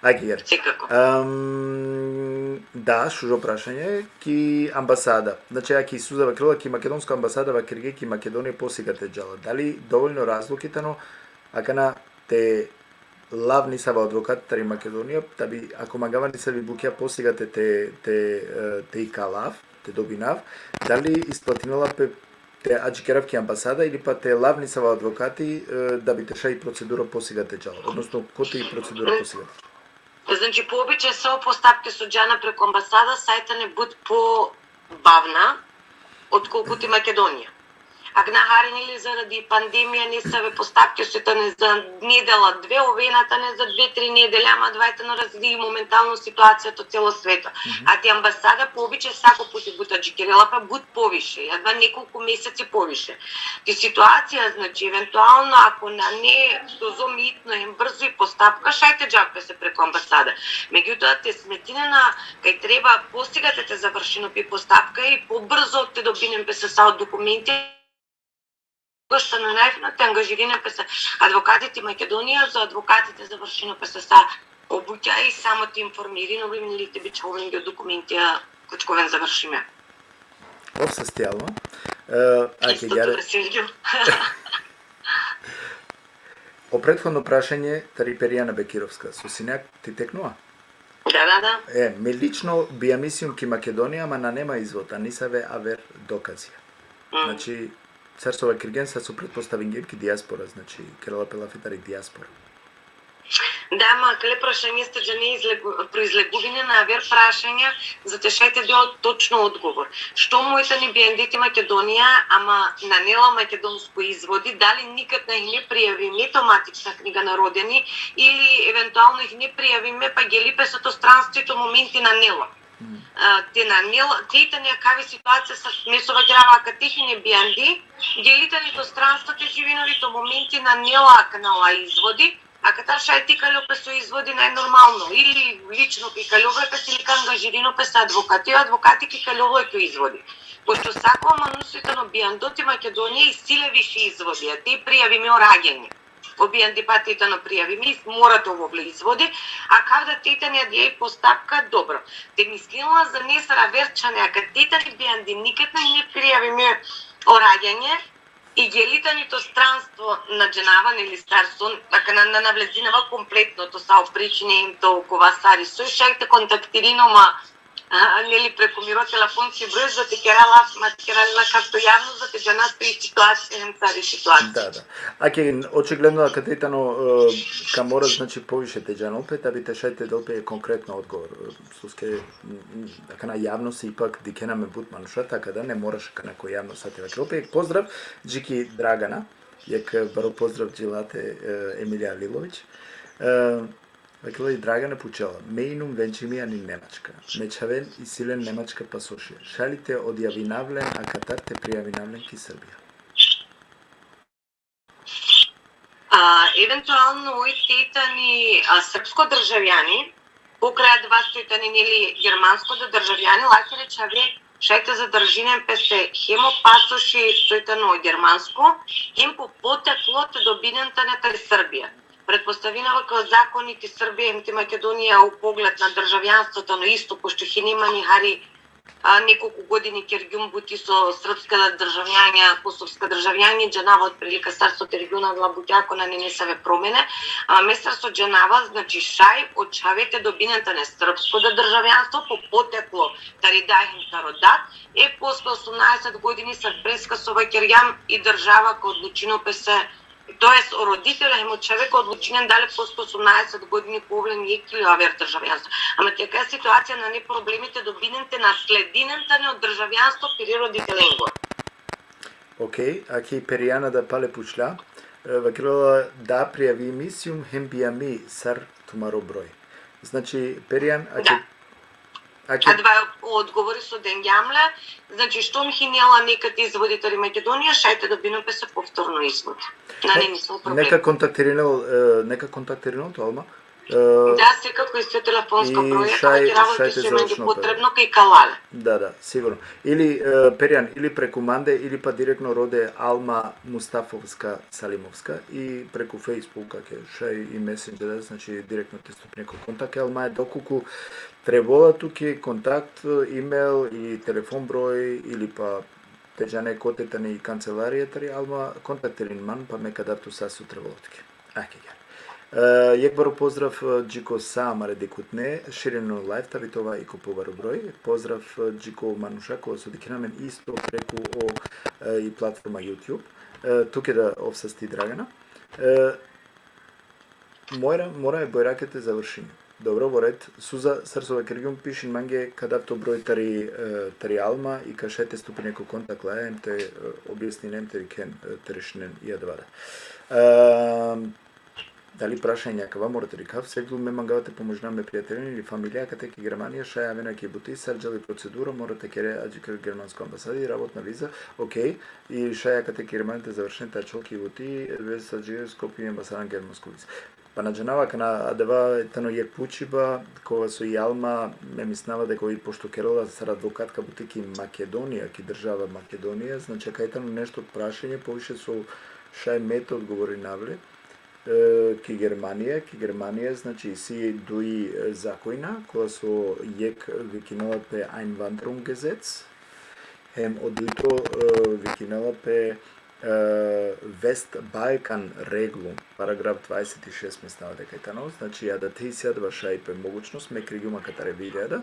Agjar. Sikako. Am, da, šužo prašanje, ki ambasada. Znači, aki Isuza vakerela, ki makedonsko ambasada vakerge ki Makedonija posigate džala. Dali dovoljno razlogi tano akana te lav nisava advokat tari Makedonija, tabi ako mangava nisavi bukja posigate te, te, e, te ikalav, te dobinav, dali isplatinela pe te adžikerav ki ambasada ili pa te lav nisava advokati, e, da bi te šaj i procedura posigate džala, odnosno kote i procedura posigate džala? Znači, poviše sa o postapke so džana preku ambasada, šaj tane but pobavna, odkolku ti Makedonija. Akana hari, neli, zaradi pandemija, nesave postapke so tane za nedela dve, ovena tane za dve, tri nedele, ама adava tano različito momentalno situacija to celo sveto. A ti ambasada poviše sako puti but adžikirela pe but poviše, adava nekoliko meseci poviše. Ti situacija, znači, eventualno, ako nane, so zom itno hem brzo i postapka, šaj te dža pese preku ambasada. Megjutoa, te smetinena kaj treba posigate te završina pe i postapka i pobrzo te dobinen pese sa o dokumenti, koga so na najfino te angažirinen pese advokati ti Makedonija, so advokati te završina pese sa o bukja i samo te informirinen, ili te bičhoven o dokumentija, kote ka oven završime. Ov sastijalo. E, agjar. O prethodno prašanje tari Perijana Bekirovska, so sine, ti teknua? Da, da, da. E, me lično bijam isi ki Makedonija, ama nane ma izvod, a nisave aver dokazija. Znači, sar so vakergjen, sar so pretpostavingjem ki dijaspora, znači, kerela pe lafi tari dijaspora. Da, ama akale prašanje so džane izlegu-, proizleguvinen na aver prašanja, za te šaj te del točno odgovor. Što moj tani bijandi ti Makedonija, ama nane la makedonsko izvodi, dali nikad na hine prijavime to matična kniga na rodeni, ili eventualno hine prijavime, pa geli pese to stranstvo i to momenti nane la. A, te nane la, te tani akavi situacija so me so vakerava, akate hine bijandi, geli tani to stranstvo te živinovi, to momenti nane la akana la izvodi, akatar šaj te ikaljol pese o izvodi najnormalno, ili lično ka ikaljol pese ili ka angažirino pese advokati, advokati ka ikaljol o izvodi. Pošto sako manuš so tano bijando ti Makedonija, isi le više izvodi, a te prijavime o rađanje. O bijandi pa te tano prijavime, mora te ovel le izvodi, a kada te tani adija i postapka, dobro. Te mislinela za nesar aver čhane, akate tani bijandi nikad na hine prijavime o rađanje, i geli tani to stranstvo, na džanava, neli, sar so, akana na, na vlezinava kompletno to sa o pričine hem to kova sar i so, šaj te kontaktirino ma, a, neli, preku miro telefonski broj, za te kera lav, ma te kera lav, kako javnost, za te džana so i situacija hem sar i situacija. Da, da. Ake, očigledno, akate tano, e, ka mora, znači, poviše te džanol pe, da bi te šaj te del pe konkretno odgovor. Soske, m, m, akana javnost ipak dikhena amen but manuša, taka da ne moraš akana ko javnost sa te vakerol pe. Pozdrav dži ki Dragana, jekh baro pozdrav dži late, e, Emilija Alilović. E, vakerela i Dragana, pučela: Me inum venčimi ani Nemačka. Me čhaven isi len nemačka pasošija. Šaj li te odjavinav len akatar te prijavinav len ki Srbija? A, eventualno, oj te tani, a, srpsko državjani, pokraj adava so tani, neli, germansko da državjani, lakere čhave šaj te zadržinen pese hem o pasoši so tano germansko, hem po poteklo te dobinen tane tari Srbija. Pretpostavinav ka o zakoni ki Srbija hem ki Makedonija u pogled na državjanstvo, tano isto, pošto hine mani hari, a, nekolku godini kergjum buti so srpska državnjanja, kosovska državnjanja, džanava otprilika sar so tergjum adala butja, ako nane nesave promene, a me sar so džanava, znači, šaj o čhave te dobinen tane srpsko da državjanstvo, po poteklo tari da hem taro dad, e, posle osumnaeset godini sar preska so vakergjam i država ka odlučinel pe se, to jest o roditelja hem o čhave ka odlučinen dali posle osumnaeset godini ka ovel len jekh ili aver državjanstvo. Ama ki akaja situacija nane problemi te dobinen, te nasledinen tane o državjanstvo piri roditelengo. Okej, aki Perijana da pale pučlja, e, vakerela da prijavimi sijum hem bijami sar tumaro broj. Znači, Perijan, aki, Da. aki Adava odgovori so dengjam le, znači, štom hine la nekad izvodi tari Makedonija, šaj te dobinen pe se povtorno izvod. Nane nisam problem. Neka kontaktirinel, e, neka kontaktirinel tu, Alma? E, Da, sekako, isto telefonsko I broj, šaj, vakerava šaj ti te so mande završno pe. Potrebno kaj ka la le. Da, da, sigurno. Ili, e, Perijan, ili preku mande, ili pa direktno rode Alma Mustafovska Salimovska i preku Facebook, ke šaj i Messenger, da, znači direktno te stupine ko kontakt, Alma, e, dokolku trebela tuke kontakt, e-mail ili telefon broj, ili pa te džane kote tani kancelarija tari Alma, kontaktirin man, pa me ka dav tu sa so trebela tuke. Ake gjar. E, jekh baro pozdrav, e, dži ko sa amare dikhutne, širinena o live, te avitova i ko pobaro broj. Pozdrav, e, dži ko manuša kola so dikhena amen isto preku o, e, i platforma YouTube. E, tuke da ov sasti, Dragana. E, mora, mora e bojrake te završim. Dobro, voret, Suza, sar so vakergjum, pišin mange, ka dav to broj tari, e, tari Alma i ka šaj te stupine ko kontakt laja, em te, e, objasninen, te dikhen, e, te rešinen i adava da. E, dali prašanje akava, mora te dikhav, Sevgul, me mangava te pomožinav me prijatelin ili familija akate ki Germanija, šaj avena ki buti, sar džala i procedura, mora te kere adžiker germansko ambasadi, rabotna viza, okej, i šaj akate ki Germanija te završinen te ačhol ki buti, već sa dži Skopje ambasadan germansko viza. Pa na džanava, kana adava tano jekh pučiba, kova so i Alma, me mislinava deka oj, pošto kerela sar advokatka buti ki Makedonija, ki država Makedonija, znači, kaj tano nešto prašanje poviše so šaj me te odgovorinav le, e, ki Germanija, ki Germanija, znači, isi duj, e, zakojna, kola so jekh vikinela pe Einwanderungsgesetz, hem o dujto, e, vikinela pe, e, Westbalkanregelung, paragraf dvadeset i šest, mislinava deka i tano, znači, adate isi adava šaj pe mogućnost, me kergjum akatar e videa da,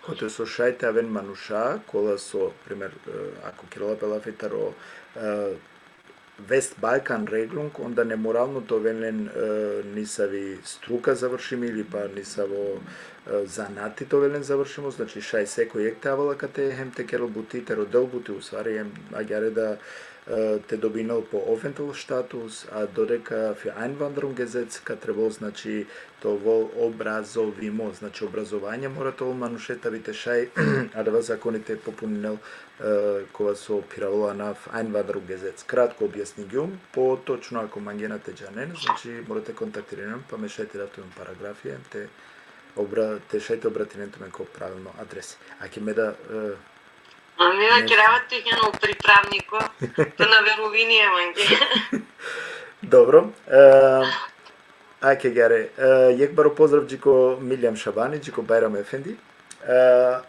kote so šaj te aven manuša, kola so, primer, e, ako kerela pe lafi taro, e, Westbalkanregelung, onda nemoralno te oven len, e, nisavi struka završimi ili pa nisavo, e, zanati te oven len završimo, znači šaj seko jekh te avel akate hem te kerel buti, te rodel buti, u stvari, hem agjaar da, e, te dobinel po Aufenthaltsstatus, a dodeka für Einwanderungsgesetz ka trebol, znači, te ovel obrazovimo, znači, obrazovanje mora te ovel manuše, te bi te šaj adava zakoni te popuninel, e, kova so phiravela anav Einwanderungsgesetz. Kratko objasnigjum, potočno ako mangena te džanen, znači, mora te kontaktirinen, pa me šaj te dav tumen paragrafija, te obra-, te šaj te obratinen tumen ko pravilno adresi. Ake me da, e, A me vakerava te hijum o pripravniko, te na verujini mange. Dobro. E, ake gare, e, jekh baro pozdrav dži ko Miljam Šabani, dži ko Bajram Efendi. E,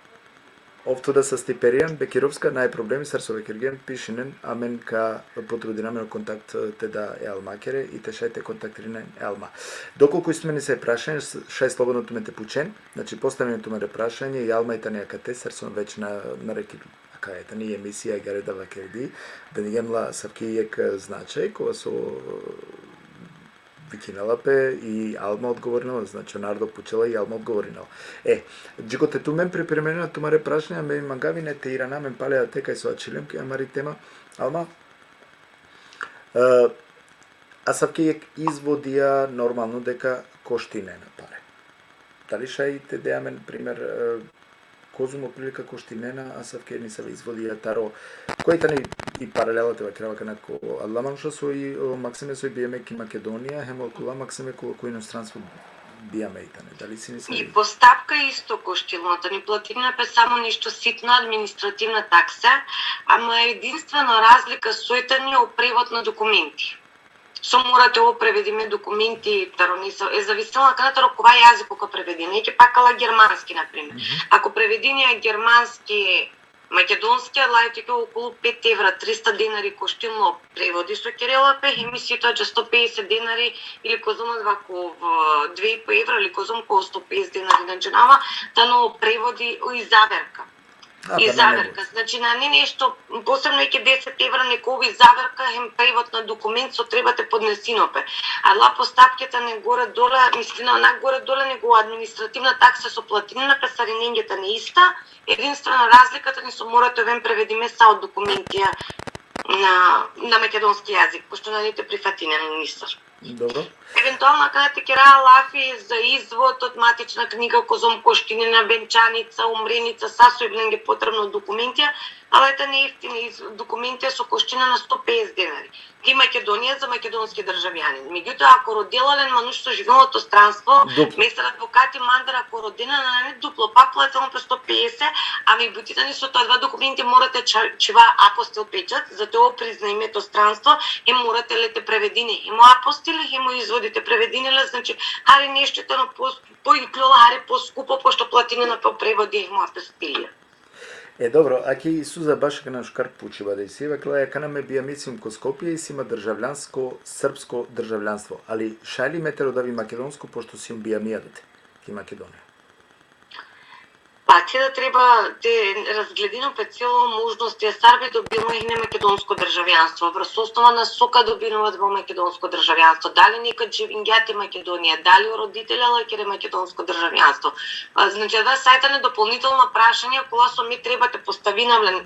ov tu da sasti, Perijan Bekirovska, naj problemi, sar so vakergjem, pišinen, amen ka potrudina amen o kontakt, e, te da e Almakere i te šaj te kontaktirinen e Alma. Dokolku isi tumen nesave prašanje, šaj slobodno tumen te pučen, znači, postavinen tumare prašanje, i Alma i tani akate, sar so već na, narekidum. Akaja tani emisija, agjaar da vakerdi, da dingjam la asavki jekh, e, značaj, kova so, e, vikinela pe i Alma odgovorinela, znači, o narodo pučela i Alma odgovorinela. E, dži kote tumen pripreminena tumare prašanja, me mangav ine te irana amen pale ate kaj so ačhilem ki amari tema, Alma, e, asavke jekh izvodija normalno deka koštinena pare. Dali šaj te de amen primer, e, kozom otprilika koštinena asavke nesave izvodija taro, koj tani i paralela te vakerava kana ko adala manuša soj, o, maksime soj bijame ki Makedonija, hem okola maksime ko, ko inostranstvo bijame i tane. Dali isi nesave? I postavka isto koštilo, tani platinena pe samo nešto sitna administrativna taksa, ama edinstvena razlika soj tani o prevod na dokumenti. So mora te o prevedime dokumenti taro NIS-a, e zavisela akana taro kova jaziko ka prevedine, ke pakala germanski, na primer. Mhm. Ako prevedine germanski, makedonski, adala tani okolu pet evra, trista denari koštinela o prevodi so kerela pe, hem isi to dži sto pedeset denari ili kozom adava ko, e, dve i po evra, ili kozom ko sto pedeset denari, na džanava, tano prevodi i zaverka. A, i pa na zaverka. Znači, nane nešto posebno, eke deset evra, nego i zaverka, hem prevod na dokument so treba te podnesine pe. Adala postapke tane gore-dole, mislinav, na gore-dole, nego administrativna taksa so platinena pe, sarinenge tane ista, edinstvena razlika tani so mora te oven prevedime sa o dokumentija na, na makedonski jazik, pošto nane te prifatinen ministar. Dobro. Eventualno, akana te kera lafi za izvod od matična knjiga, kozom koštinena, venčanica, umrenica, sa so i lenge potrebno dokumentija, adala tane jeftini iz-, dokumentija so koštinena sto pedeset denari. Ki Makedonija za makedonski državjanin. Međutim, ako rodela len manuš so živinela oto stranstvo, duplo. Me sar advokati mandar, ako rodena len, nane duplo, pa platela pe sto pedeset, a mi buti tani so to adava dokumentija mora te ča-, čhiva apostil pečat, za te o priznajme to stranstvo, hem mora te le te prevedine hem o apostili, hem o izvodi te prevedine le, znači, hari nešto tano pos-, po ikljola, hari poskupo, pošto platinena pe o prevodi hem o apostili. E, dobro, aki Suza baš akana šukar pučiba da isi, vakela, akana me bijamijum ko Skopje, isi ma državljansko, srpsko državljanstvo, ali šaj li me te rodav i makedonsko, pošto sijum bijamija date ki Makedonija? Pa te da treba te razgledinel pe celo možnost, e, sar bi dobinela hine makedonsko državljanstvo, vars osnova na so ka dobinela adava makedonsko državljanstvo, dali nekad živingja i Makedonija, dali o roditelja lakere makedonsko državljanstvo. A, znači, adava sa tane doполнителна прашања kola so me treba te postavinav len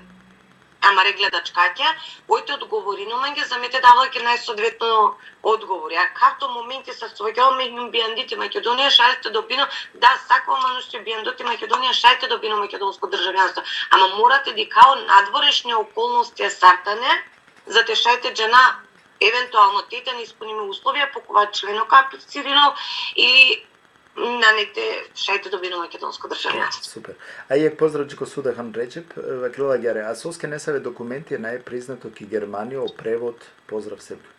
amare gledačkake, oj te odgovorine mange, za me te dav lake najsodvetno odgovori. A ka to momenti sar so vakerav, me hijum bijandi ti Makedonija, šaj te dobinel, da, sako manuš so bijando ti Makedonija šaj te dobinel makedonsko državljanstvo. Ama mora te dikha o nadvorešnje okolnosti sar tane, za te šaj te džana eventualno te tane ispunime uslovija po kova členo ka aplicirinel ili nane te šaj te dobinel makedonsko državljanstvo. Super. A jekh pozdrav dži ko Suda Han Redžep, e, vakerela agjaar: a soske nesave dokumentija nane priznato ki Germanija o prevod? Pozdrav, Sevgjul.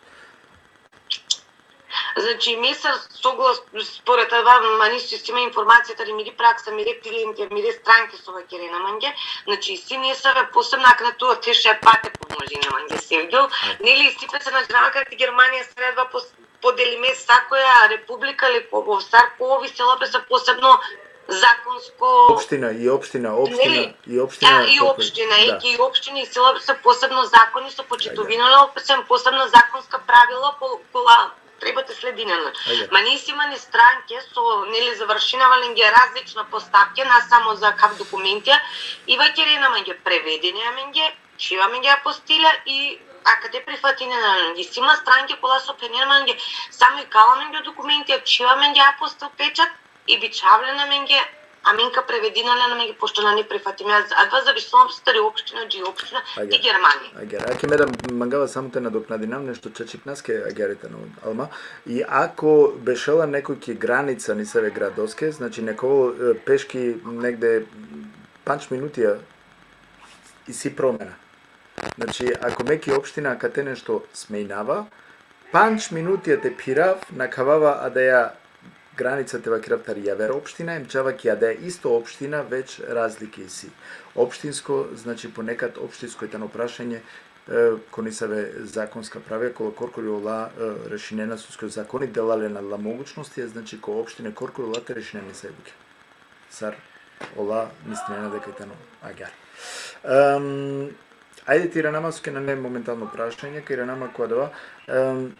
Znači, me sar soglas-, spored adava, ma isi ma informacija tari miri praksa, mire klientija, mire stranke so vakerena mange, znači, isi nesave posebna, akana tu te šaj pa te pomožine mange, Sevgjul. Ajde. Neli, isi pe, sar na džanava, kaj ki Germanija sar adava pos-, podelime, sakoja republika ili ko-, sar ko-, ovisela pe sa posebno zakonsko... Opština, i opština, opština, neli? I opština, a, i tako je. Opština, da. I opština isi la sa posebno zakoni so počitovinela, da, da, pe sa posebna zakonska pravila ko-, kola treba te sledinen. Ajde. Ma isi ma ni stranke so, neli, završinava lenge različna postapke, na samo za akav dokumentija, i vakerena mange, prevedena mange, čhiva mange apostilja i akate prifatinena mange. Isi ma stranke kola so phenena mange, samo ikala mange o dokumentija, čhiva mange apostil pečat i bičhav len mange, amen ka prevedina len mange, pošto nane prifatime. A adava zavisno tari opština dži opština, ti Germanija. Agjaar, agjaar. Ake me da mangava samo te nadoknadinav nešto čačipnaske, agjaar tano, Alma. I ako bešela nekoj ki granica nesave gradoske, znači, neko, e, peški negde pandž minutija isi promena. Znači, ako me ki opština akate nešto smenjinava, pandž minutija te phirav, nakhavava adaja granica, te vakerav, tari javer opština, em džava ki adaja isto opština, već razlike isi. Opštinsko, znači, ponekad opštinsko i tano prašanje, e, ko nesave zakonska pravila, kola korkori ola, e, rešinena, soske o zakoni dela len adala mogućnosti, znači, ko opštine korkori ola te rešinen nesave bukja. Sar ola mislinena deka i tano agjaar. Em, ajde te irana ma, soske nane momentalno prašanje, ka irana ma ko adava. Em,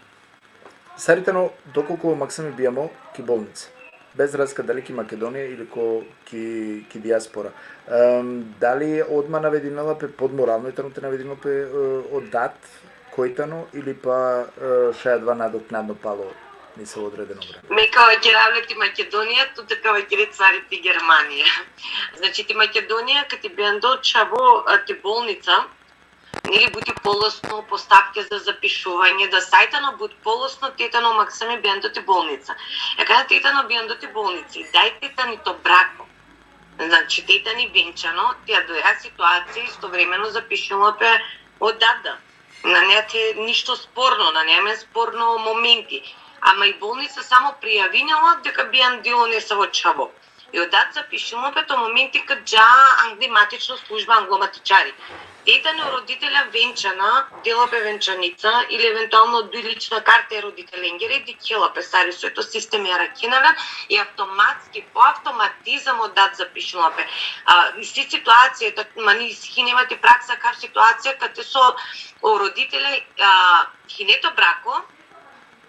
sar i tano, dokolku maksimi bijamo ki bolnica, bez razlika dali ki Makedonija ili ko, ki, ki dijaspora. Em, dali odma navedinela pe, podmoralno i tano te navedinel pe, e, o dat, koj tano, ili pa, e, šaj adava nadoknadno palo nesavo odredeno vreme? Me ka vakerav le ti Makedonija, tu te ka vakere sar i ti Germanija. Znači, ti Makedonija, kad ti bijando čhavo, a, ti bolnica, neli, but i polosno, postapke za zapišuvanje, da sa i tano but polosno, te tano maksimi bijando ti bolnica. E, kada te tano bijando ti bolnica, daj te tani to brako. Znači, te tani venčano, ti adaja situacija istovremeno zapišinela pe o dada. На неа те ништо спорно, на неа спорно моменти. Ама и болница само пријавинела дека бијандило несаво чхаво. И одат запишинела пе то моменти кад џа англиматична служба, англоматичари. Тетане родителя венчана, дела пе венчаница или евентуално дуи лична карта е родителенгере, дике ла пе сари со ето системи аракенавен и автоматски, по автоматизам одат запишинела пе. А, и си ситуација, мани схинемати пракса кај ситуација каде со о родителе, а, хинето брако,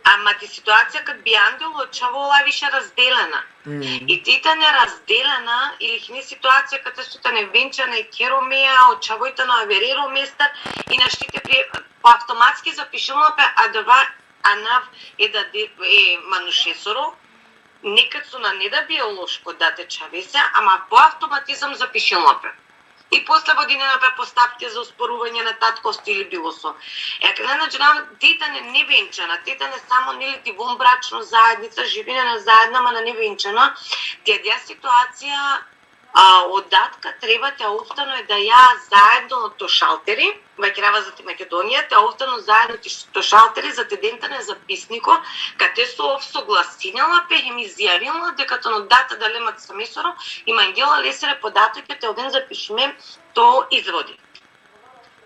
ама ти ситуација кад бијандило чхаво ола више разделена. Mm. И тетане разделена или хини ситуација каде со тане венчана и керомеа, о чхаво и тано авереро местар и нашти те при, по автоматски запишинела пе адава анав е да де, е манушесоро, некад со на не да биолошко дате чхавесе, ама по автоматизам запишинела пе. И после водинена пе постапки за оспорување на татковство или било со. Е, каде на џенам, тетане невенчана, тетане само, нели, ти вонбрачна заедница, живинена заедно, ама на невенчана, ти адеа ситуација, а, одат ка треба те офтано е да ја заедно то шалтери, ваќерава за ти Македонија, те офтано заедно ти то шалтери за те дентане записнико, каде со ов согласинела пе, хем изјавинела дека тано дата дале мат самесоро и мангела лесере податоке те овен запишиме то изводи.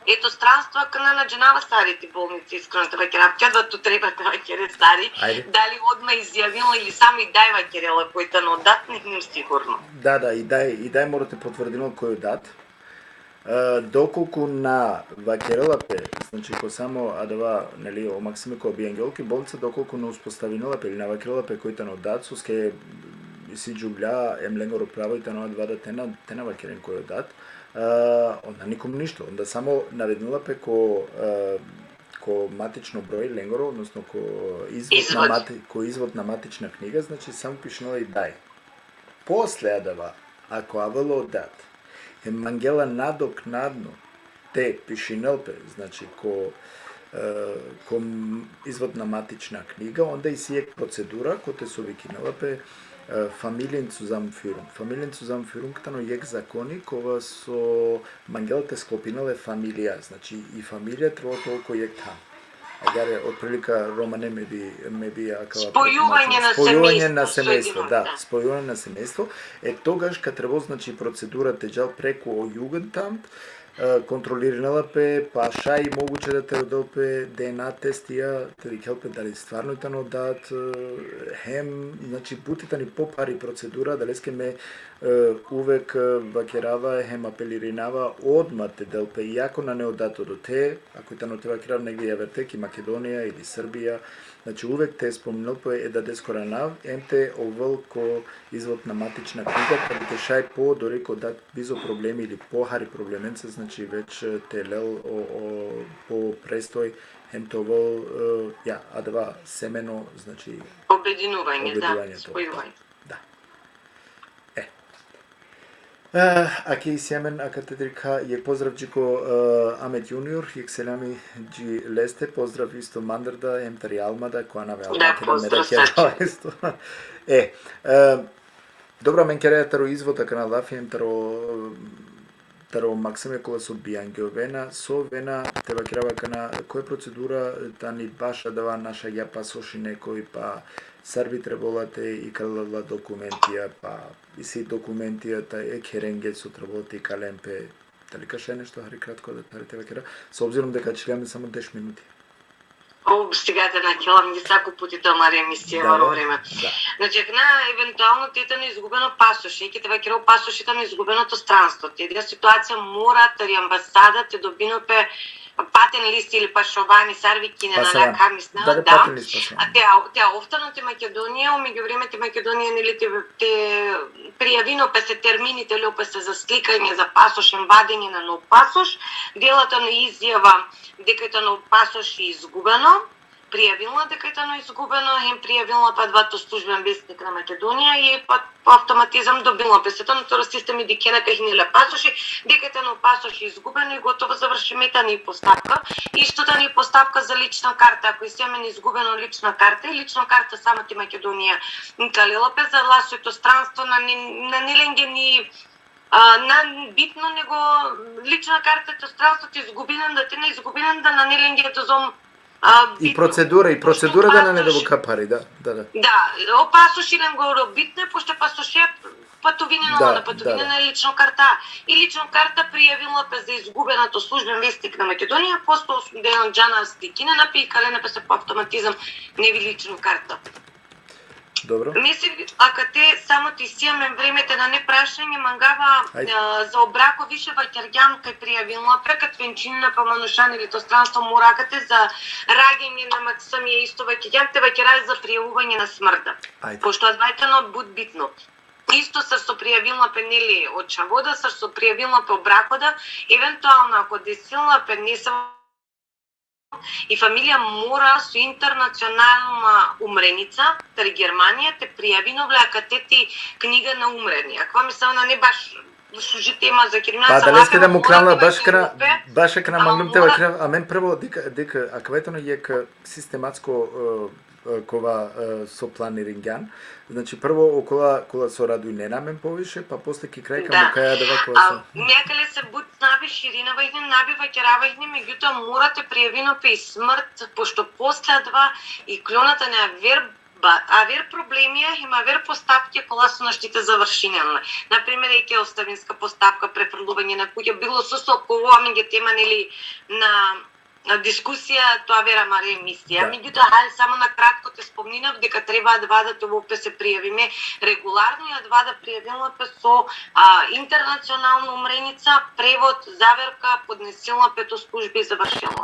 Ето странство кана на џенава старите болници, искрено те ваќерам, ќе да ту треба те ваќере стари, Ајде. Дали одма изјавила или само и дај ваќерела кој тано дат, не знам сигурно. Да, да, и дај, и дај мора те потврдинел кој е дат. Е, доколку на ваќерела пе, значи, ко само адава, нели, о Максиме ко обијангелки болница, доколку на успоставинела пе или на ваќерела пе кој тано дат, соске си џубља, ем ленгоро право и тано адава да те на, те на ваќерен кој е дат, е, онда никому ништо, онда само наведнела пе ко, е, ко матично број ленгоро, односно ко извод на Извод. Мати-, ко извод на матична книга, значи, само пишнела и дај. После адава, ако авело дат, е мангела надокнадно те пишинел пе, значи, ко, е, ко м-, извод на матична книга, онда и си е процедура, кој те со викинела пе, е, Familienzusammenführung. Familienzusammenführung тано јек закони, кога со мангела те склопинеле фамилија, значи, и фамилија треба толку јек тан. Агаре, од прилика романе ме би, ме би акала Спојување на Спојување семејство, на со семејство, еден, да, да. Спојување на семејство. Е, тогаш ка требо, значи, процедура те џал преку о Jugendamt, е, контролиринела пе, па шај могуче да те родел пе Д Н А тест, ја те викел пе дали стварно тано дат, е, хем, значи, бути тани попари процедура, далеске ме, е, увек, е, ваќерава, хем апелиринава, одма те дел пе, иако на неодатодо те, ако и тано те ваќерав негде јавертек и Македонија или Србија, значи, увек те спомнел пе е да дескора нав, ем те овел ко извод на матична книга, па би те шај по, дори ко дат бизо проблеми или похари проблеменца, значи, веќе те лел о, о, по престој, ем те овел, е, ја, адава семено, значи, Обединување, да, обединување тоа, спојување. Да. Е. Е, аке исјамен, ака те трика, јек поздрав џико, е, Амет Јуниор, јек селами џи лесте, поздрав исто мандрда, ем тари Алмада, која наве Да, Алмада, поздрав, мераке сачи. Исто. Е, е, добро, мен кереа таро извод, ака на лафи, ем таро, таро Максиме кола со бијангјовена, со вена, те ваќерава кана, која процедура тани баш адава наша ја пасоши некој, па сар би требола те икалела документија, па и си документијата е керенге со требола те икален пе, дали каше нешто хари кратко да хари те ваќера, с обзиром дека чекаме само десет минути. О, сега да накелам ги саку пути тоа мари емисија Да, во да, време. Да. Значи, на евентуално тетано изгубено пасош, и ке те ваќера пасошите на изгубеното странство. Те да ситуација мора тари амбасада те добино пе патен лист или пашовани, сарви кине на Пасован. Ляка, мисна, Да, да, да. Патен лист, пасован. А те, а те офтано те Македонија, о меѓу време те Македонија, нели, те, те пријавино пе се термините, лопе се за сликање, за пасош, ем вадење на нов пасош, делата на изјава дека е тано пасош е изгубено, пријавила дека е тано изгубено, хем пријавила па двато службен вестник на Македонија и па по автоматизам добила пе се тано тора системи дикена кај хинеле пасоши, дека е тано пасош е изгубено и готово завршиме тани постапка. Исто тани постапка за лична карта, ако и се мен изгубено лична карта и лична карта само ти Македонија, калела пе за ласото странство на ни, на ниленгени А, на битно него лична карта то странство ти изгубинен да те не изгубинен да на нелинге то зом а, И procedura, i procedura da nane da kapari, da, da, da. Да, опасо шилен го робитне, пошто пасо ше патувинено Да, на патувинено да, да. Лично карта. И лично карта пријавила пе за изгубената службен вестник на Македонија, после осум дена джана стикине на пикале на пе се по автоматизам не ви лично карта. Dobro. Мислим, ако те само ти си амен време те на не прашање, мангава Ајде. А, за обрако више ваќарѓам кај пријавилна пе, кај венчина па манушан или то странство моракате за раѓање на максам е исто ваќарѓам, те ваќарај за пријавување на смрда. Ајде. Пошто адвајтано бут битно. Исто сар со пријавилна пе нели од чавода, сар со пријавилна пе обракода, евентуално ако десилна пе не се и фамилија мора со интернационална умреница, тари Германија, те пријавиновле акатети книга на умрени. Аква ми се она не баш служи тема за криминал. Pa da leske da muklamla baš kana, baš kana manglum te vakra, amen prvo dika, dika, akvaitano jek sistematsko e, e, kova e, so planiringjan. Znači prvo okola kola so radujnena amen poviše, pa posle ki kraj ka Da. Mukaja adava kova А, so. Некаде се бут наби ширина вајне, наби ваќаравајне, меѓутоа морате пријавино пе и смрт, пошто после два и клоната не авер ба, авер проблемија, има авер постапки кола со наштите завршинен. Например, еке оставинска постапка, префрлување на куќа, било со со кого, аминге тема, нели, на на дискусија, тоа вера маре емисија. Да. Меѓутоа, хајде само на кратко те спомнинав дека треба адва да те воопште се пријавиме регуларно и адва да пријавиме пе со а, интернационална умреница, превод, заверка, поднесила пето служби и завршила.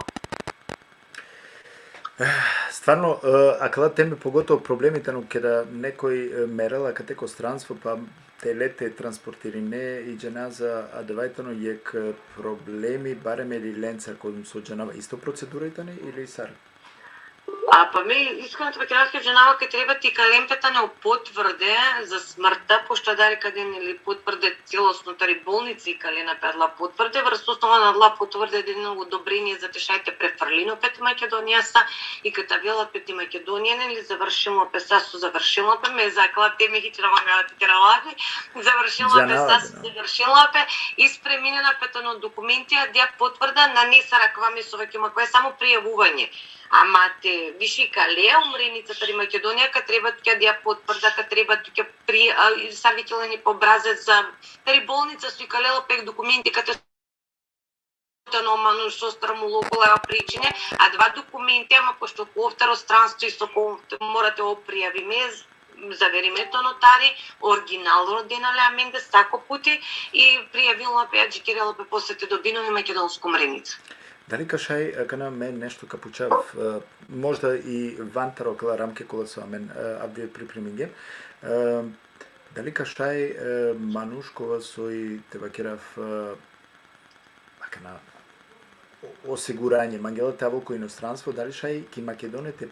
Stvarno, e, akala teme pogotovo problemi tano keda nekoj e, merela kate ko stranstvo pa te lete transportirine i džanaza, adava tano jek e, problemi, barem eli lenca kojim so džanava isto procedura i tane ili sar? А па ме искам да ќе разкажа нава кај треба ти калем пе тане потврде за смртта, пошто дари каде нели потврде целосно тари болници и калена пе адла потврде, врз основа на адла потврде ден одобрение за тешајте префрлино пет Македонија са и ката вела пет Македонија нели завршило пе са со завршило пе ме закла те ме хична мангала ти кералави, завршило пе Джанава, са со да. Завршило пе и спреминена пе тано документи, а дија потврда на не сараква ме со ваќума кое само пријавување. Ама те виши кале умреница тари Македонија ка треба тука дија потврда, ка треба тука при а, и сарвикилани по образец за тари болница со и калела пек документи кате тано мануш со страмулокола причине, а два документи, ама пошто ко второ странство и со ко морате опријавиме, завериме то нотари, оригинал родена ле аменде сако пути и пријавила пе, аџикирела пе после те добинови македонско умреница. Dali ka šaj, e, kana me nešto ka pučav, e, možda i van taro kala ramke kola so amen e, avdive pripremingjem, e, dali ka šaj e, manuš kova soj te vakerav e, akana o- osiguranje, mangela te avol ko inostranstvo, dali šaj ki Makedonija te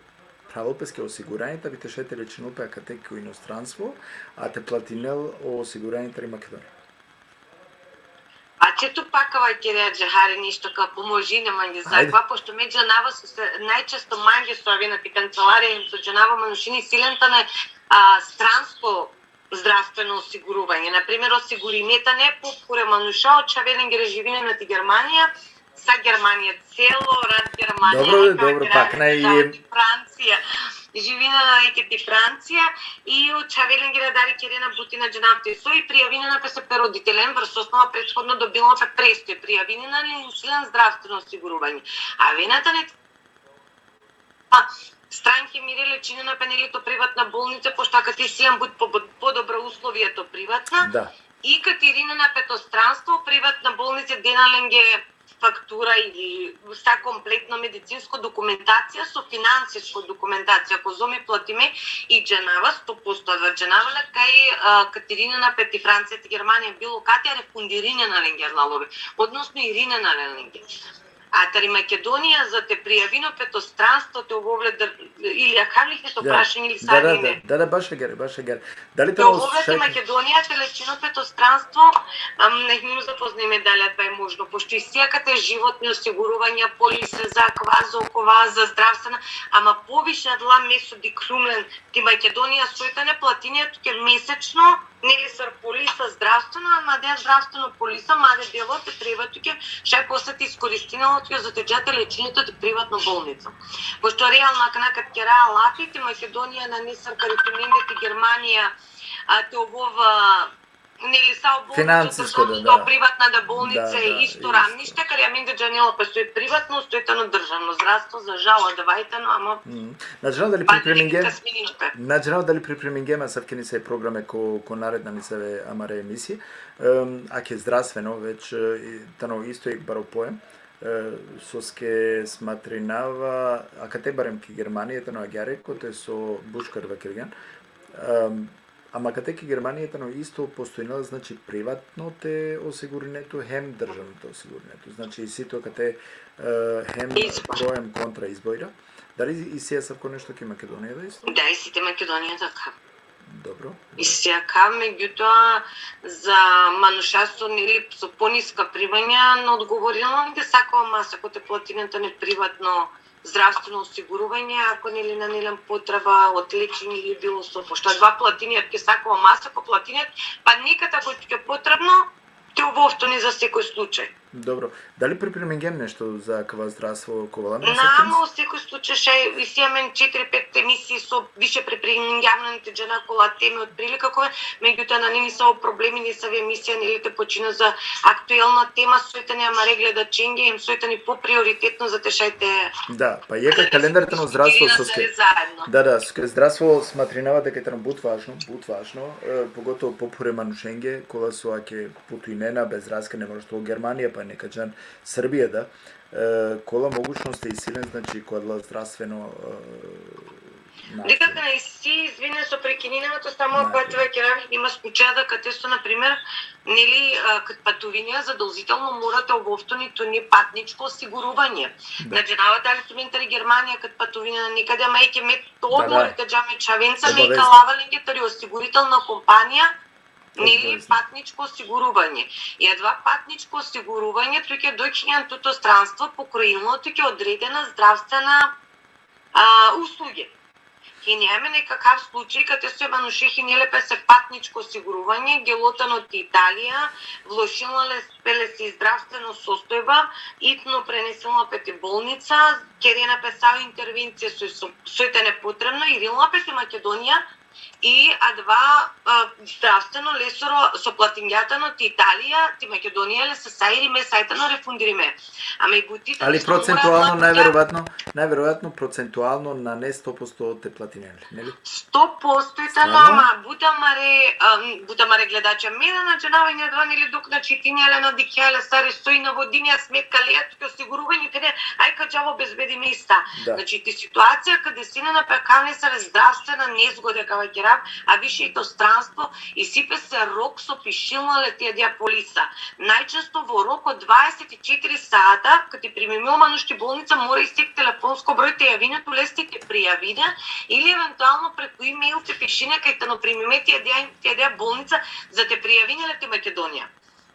pravol peske osiguranje, da bi te šaj te lečinol pe akate ko inostranstvo, a te platinel o osiguranje tari Makedonija? А че ту пакава ќе реаџа хари нешто ка поможине манге за Ајде. Тоа, пошто ме џанава со се, најчесто манге со авина ти канцеларија им со џанава манушини силен тане а, странско здравствено осигурување. Например, осигуриме тане по пуре мануша од Чавелен ги живине на ти Германија, са Германија цело, рад Германија, Добро, така, добро, гради, пак на и- да, ти Франција. Живина на ке ти Франција и од Чавелен ги дари керена бутина џанавте со и пријавина на пе се пе родителен врз основа претходно добила пе престој пријавина на силен здравствено осигурување. А вената не а, странки мире лечина на пенелито приватна болница, пошто ако ти силен буд по, по, по добра условија то приватна. Da. И Катерина на пето странство, приватна болница деналенге фактура или са комплетно медицинско документација со финансиско документација кој зоми платиме и џанава сто посто адва џанава на кај а, Катерина на пети Франција ти Германија било кај а рефундирине на ленге лалове, односно ирине на ленге. А тари Македонија за те пријавино пето странство те ововле др... или а хавлихе со Da, прашање или da, da, сарине. Da, da, da, baš agare, baš agare. Dali Те tano ововле šaj- Македонија те лечино пето странство, ам не им запозниме дали адва е можно, пошто и сијакате животни осигурувања, полисе за ква, за окова, за здравствена, ама повише адла месо диклумлен ти Македонија сојта не платине туке месечно Neli, sar polisa zdravstveno, ama adaja zdravstveno polisa, ma adaja delo te treba tuke, šaj posle te iskoristinela tuke za te dža te lečinea tut privatno bolnica. Pošto realno, akana kad kera lafi, te Makedonija nane sar kari tumende te Germanija, a te ovova, neli, sa o bolnica, Finansisko, da, to da. Privatna da bolnica Da, e da, isto isto. Ravnište, kari amende džanela pe soj privatno, soj tano državno zdravstvo, za žal, adava i tano, ama Mm. Na džanav dali pa pripremingjem, nikad smininte. Na džanav dali pripremingjem asavke nesave programe ko, ko naredna nesave amare emisije. Em, ake zdravstveno, već, e, i tano isto i baro poem. E, soske smatrinava, akate barem ki Germanija, tano agjaar, kote so buškar vakergjan. Em, ama akate ki Germanija tano isto postojnela, znači, privatno te osigurine tu, hem državno te osigurine tu. Znači, isi tu akate, e, hem Izbor. Pro hem kontra izbora. Dali isi asavko nešto ki Makedonija da isto? Da, isi te Makedonija da ka. Dobro. Isi akav, megjutoa, za manuša so, neli, so poniska primanja, na odgovorila amende sakova masa ko te platinen tane privatno zdravstveno osiguruvanje, ako, neli, nane len potreba od lečenje ili bilo so, pošto adava platini tuke sakova masa, ko platini, pa nikad ako tuke potrebno, te ovoftuni za sekoj slučaj. Dobro. Dali pripremingjem nešto za akava zdravstvo, ko valjani Na, asavke? Ama u sekoj slučaj, šaj, isi amen četiri, pet emisije so više pripremingjem, te džana kola teme otprilike kova, megjutoa nane nisavo problemi, nisave emisija, neli, te počina za aktuelna tema, soj tane amare gledačenge, hem soj tane poprioritetno za te šaj te... Da, pa jekh kalendar tano zdravstvo, soske. Zajedno. Da, da, soske zdravstvo smatrinava deka tano but važno, but važno, e, pogotovo popure manušenge, kola so ake putujnena bez razlika, ne mora te o Germanija, pa neka džan Srbija da, e, kola mogućnost isi len, znači, ko adala zdravstveno, e, Deka na isi, izvine so prekininava, to samo ako te vakerav, ima slučaja da kate so, na primer, neli, a, kad patuvinea, zadolžitelno mora te ovoftuni tut patničko osiguruvanje. Da. Na džanava dali tumen tari Germanija kad patuvinea nekade, ama eke me to... Da, da. Mora te dža me čhavenca, me... Obavezno. Ikalava lenge tari osiguritelna kompanija, neli, obavezno, patničko osiguruvanje. I adava patničko osiguruvanje tuke dok hinjan tut u stranstvo pokroinela tuke odredena zdravstvena, a, usluge. Hinea amen nekakav slučaj kate so e manuše hinele pese patničko osiguruvanje, gelo tano ti Italija, vlošinela le, pe lesi zdravstveno sostojba, itno prenesinela pe ti bolnica, kerena pe sa o intervencija soj, so, soj tane potrebno, irinela pe ti Makedonija, i adava, a, zdravstveno lesoro so platingja tano ti Italija, ti Makedonija lese sa irime, sa i tano refundirime. Ama i buti tano... Ali isto mora procentualno, platija. Najverovatno, najverovatno procentualno nane sto posto te platinen le, neli? Sto posto i tano. Stvarno? Ama but amare, am, but amare gledača, me na džanava ni adava, neli, dok na čitinea le, na dikhea le sar i soj navodinea smetka, lea tuke osiguruvanje, kade, aj ka džava obezbedime i sa. Da. Znači, ti situacija kade isi na pe akava nesave zdravstvena nezgoda, ka vakerav, a više i to stranstvo, isi pese rok so pišinela le ti adaja polisa. Najčesto vo rok od dvaeset i četiri sata, kad te primime o manuš ki bolnica, mora i sek telefonsko broj te javine tu leste te prijavine, ili eventualno preku e-mail te pišine kaj tano primime ti adaja, ti adaja bolnica, za te prijavine le ti Makedonija.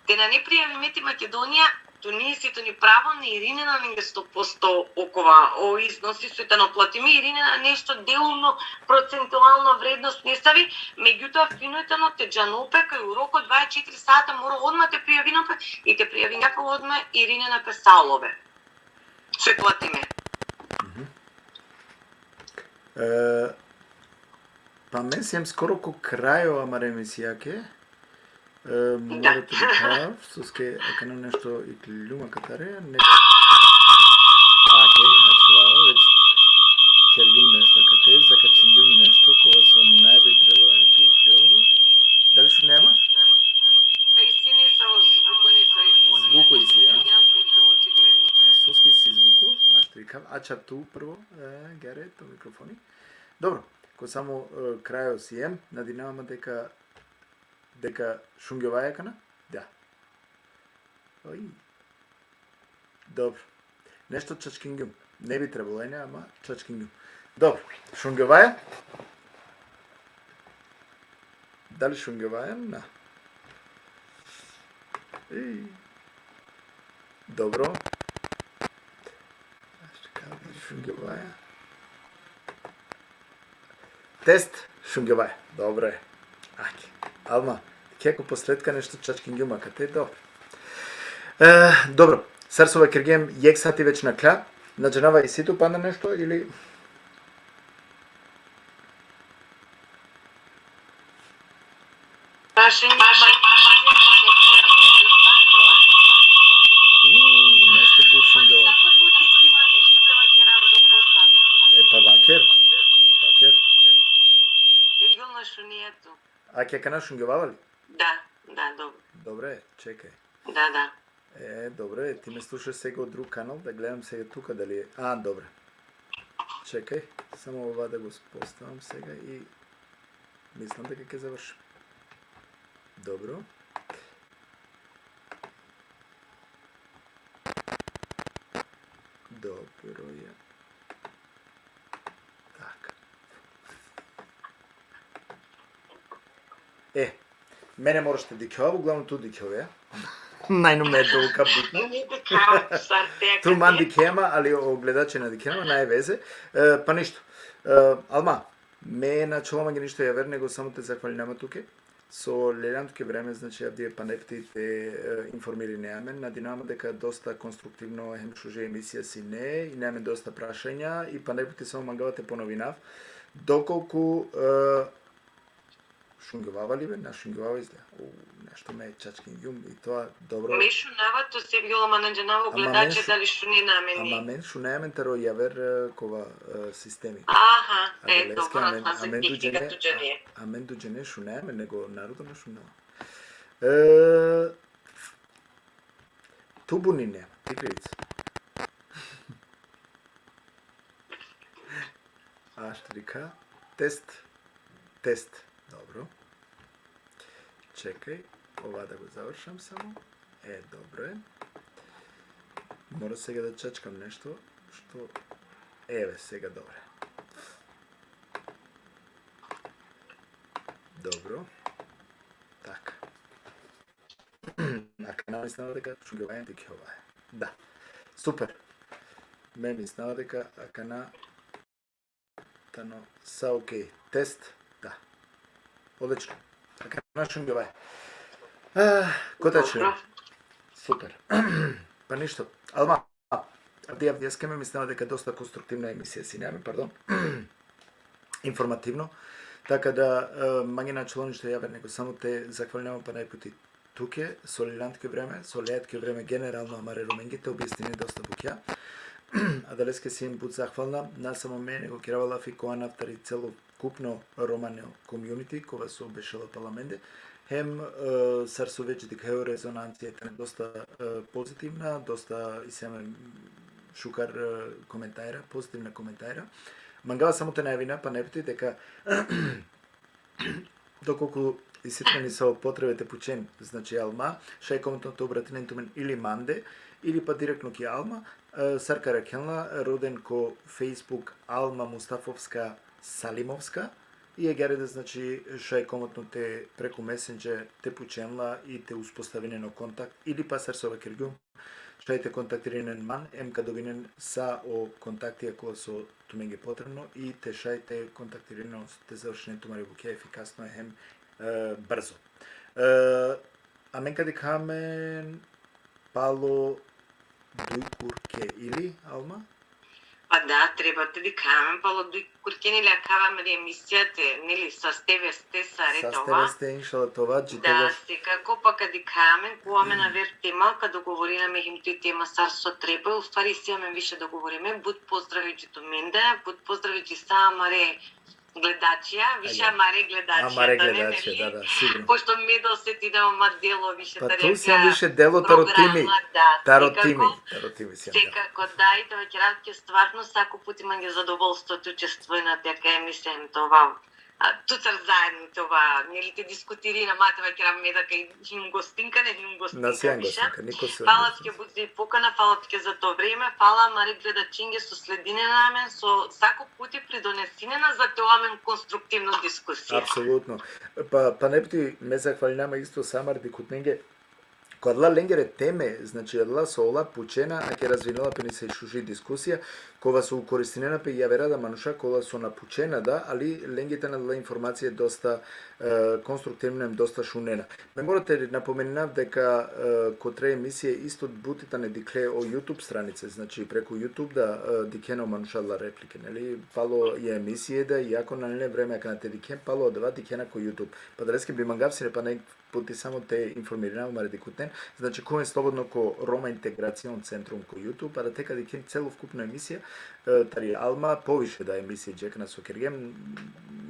Te nane prijavime ti Makedonija, tu nisi tu ni pravo, ni irinena amenge sto posto okova, o iznosi soj tano platimi, irinena nešto delumno procentualno vrednost nesavi, megjutoa fino i tano te džanol pe kaj u rok od dvaeset i četiri sata mora odma te prijavine pe, i te prijavine pe odma, irinena pe sa olove soj platime. Mhm. E, pa me siem skoro ko krajo amare emisijake. E, mora te dikhav, soske akana nešto ikljum akatare, ne. Ake, ačhova, već kergjum nešto akate, zakačingjum nešto, kova so naj bi trebalo te ikljo. Dali šunea ma? Pa isi nesavo zvuko, nesavo i foni. Zvuko isi, a? A soske isi zvuko? Ač te dikhav, ačha tu prvo, e, gare, to mikrofoni. Dobro, ko samo, e, krajo siem, nadinava ma deka Deka šungjovaja akana? Da. Oj. Dobro. Nešto čačkingjum. Ne bi trebalo, ene, ama čačkingjum. Dobro. Šungjovaja? Dali šungjovaja? Na. Ej. Dobro. Šungjovaja. Test, šungjovaja. Dobro je. Ake. Alma, keko posledka nešto čačkingjum akate, dobro. E, dobro, sar so vakergjum, jekh sati već nakhla, na džanava isi tu panda nešto ili? Prašanje. Mm, nešto but šungjova. E pa vaker, vaker. Ti odgovorno šunija tu. Akana šungjovava li? Da, da, dobro. Dobro je, čekaj. Da, da. E, dobro je, ti me slušaš sega o drug kanal, da gledam sega tuka dali je. A, dobro. Čekaj, samo ova da go postavam sega i mislim da ka završim. Dobro. Dobro je. Tak. E, me na mora te dikhjov, uglavnom tu dikhjove. Najno me dovka bitno. Mi dikhava, sar te Tu man dikhema, ali o gledače na dikhema, naj veze. E, pa ništo. E, Alma, me na ačhola mange ništo javer, nego samo te zahvalinama tuke. So leljan tuke vreme, znači, avdive panepti te, e, informirinea amen. Nadinama deka dosta konstruktivno hem šuže emisija sine, ine amen dosta prašanja i panepti samo mangava te ponovinav. Dokolku, e, šungjovava li be, na šungjovava izgleda. U, nešto me čačkingjum i to, dobro. Me šunava tu, se vjola, ma na džanava o Ama me gledače šu- dali šunena amen. Ama amen šunea amen taro javer, e, kova, e, sistemi. Aha, e, Adaleske dobro, amen, a za amen ti duđene, ga tuđe nije. a-, amen duđene šunea amen, nego narodo na šunela. E, tu bunine, ti krivica. A što dikha? Test. Test. Dobro. Čekaj, ova da go završam samo. E, dobro je. Mora sega da čačkam nešto što... Eve, sega dobro. Dobro. Tak. Akana mislinava deka šungjovaja, dikhjovaja. Da. Super. Me mislinava deka akana tano sa okej. Test, da. Odlično. Akana šungjovaja. A, kota će? Dobro. Super. Pa ništo. Alma, avdive, avdiveske me mislinava deka dosta konstruktivna emisija sine amen, pardon. Informativno. Taka da, e, mange na ačhola ništo javer, nego samo te zahvalinama pana jekh puti tuke, so leljan tuke vreme, so leljan tuke vreme generalno amare Romenge, te objasnine dosta bukja. Adaleske siem but zahvalna, na samo me, nego kerava lafi ko anav tari celokupno romano community, kova so bešela pala mende. Hem, e, sar so već dikheo, rezonancija tane dosta, e, pozitivna, dosta isi amen šukar, e, komentarja, pozitivna komentarja. Mangava samo te najavina pana jekh puti deka dokolku isi tumen nesavo potrebe te pučen, znači, Alma, šaj komentno te obratinen tumen ili mande, ili pa direktno ki Alma, e, sar ka rakhen la, roden ko Facebook Alma Mustafovska Salimovska, i agjaar da, znači, šaj komentno te preku Messenger te pučen la i te uspostavinen o kontakt, ili pa sar so vakergjum, šaj te kontaktirinen man, em ka dobinen sa o kontaktija kola so tumenge potrebno i te šaj te kontaktirinen, te završinen tumare bukja efikasno hem, e, brzo. E, amen ka dikha amen palo duj kurke, ili, Alma? Pa da, treba te dikha amen palo duj kurke, neli, akava amari emisija te, neli, sasteve ste sare te ova. Sasteve ste, inšala, te ova, dži te Da, ova. sekako pa ka dikha amen, ko amen aver tema, ka dogovorina amen hem tu tema sar so treba, u stvari isi amen više dogovorime, but pozdravi dži tumende, but pozdravi dži sa amare gledačija, više Ajde. amare gledačija, Amare da ne, gledačija, neli? da, da, sigurno. Pošto me da osetinava ma delo više Pa tari tu si akava više delo taro programa, timi. Da, Taro sekako. timi, taro timi si, da. Sekako, da, i te vakerav tuke, stvarno, sako puti mange zadovolstvo te učestvujina te akaja emisija, hem te ova, a, tucar zaedno te ova, neli, te diskutirina, ma te vakerav me da kaj hijum gostinka, ne hijum gostinka. Na sijan više. Gostinka, niko se. Fala tuke but za i pokana, fala tuke za to vreme, fala amare gledačinge so sledinena amen, so sako puti pridonesinena za te ova amen konstruktivno diskusija. Apsolutno. Pa, pana jekh puti me zahvalinama isto sa amare dikhutnenge, Ko adala lengere teme, znači adala so ola pučena, ake razvinela pe nesave šuži diskusija, kova so koristinena pe javera da manuša, kola so na pučena da, ali lenge tane adala informacije dosta, e, konstruktivne, dosta šunena. Me mora te napomeninav deka, e, kotre emisije isto but tane dikhle o YouTube stranice, znači preku YouTube da, e, dikhena o manuša adala replike, neli? Palo i emisije da, iako nane vreme akana te dikhen, palo adava dikhena ko YouTube. Pa adaleske bi mangav sine pana jekh puti samo te informirinav amare dikhutnen. Znači, ka oven slobodno ko Roma Integracion Centrum ko YouTube, a da te ka dikhen celokupno emisija, e, tari Alma, poviše da emisije dži akana so kergjem,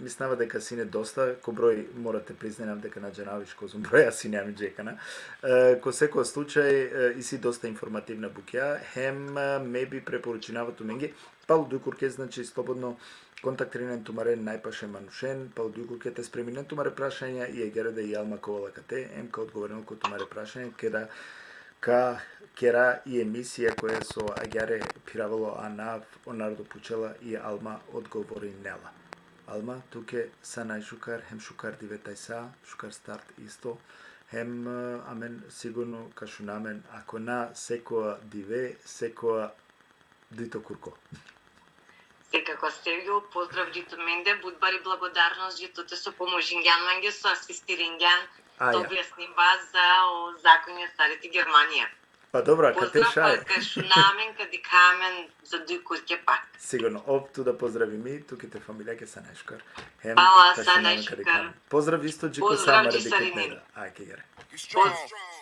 mislinava deka sine dosta, ko broj mora te prizninav deka na džanav viš kozom broja sine amen dži akana. E, ko seko slučaj, e, isi dosta informativna bukja, hem, e, me bi preporučinava tumenge, palo duj kurke, znači, slobodno kontaktirinen tumare najpaše manušen, palo duj kurke te spreminen tumare prašanja, i agjaar da i Alma ka ovel akate, em ka odgovorinel ko tumare prašanja, keda ka kera i emisija koja so agjaar phiravela o anav, o narodo pučela i Alma odgovorinela. Alma, tuke sa najšukar, hem šukar dive tajsa, šukar start isto, hem, e, amen sigurno ka šuna amen, ako na sekoja dive, sekoja dujto kurko. Sekako, Sergio, pozdrav dži tumende, but bari blagodarnost dži tute so pomožingjan mange, so asistiringjan, a, te ja, objasniba za o zakonja sare ti Germanija. Pa dobro, a kate šaj. Pozdrav, pa ka šuna amen, ka dikha amen za duj kurke pak. Sigurno, ov tu da pozdravimi, tuke te familijake sa najšukar. Hem pala ka sa šuna amen, ka dikha amen. Pozdrav isto dži ko sa amare dikhutne da. Ajde, gere. Pozdrav.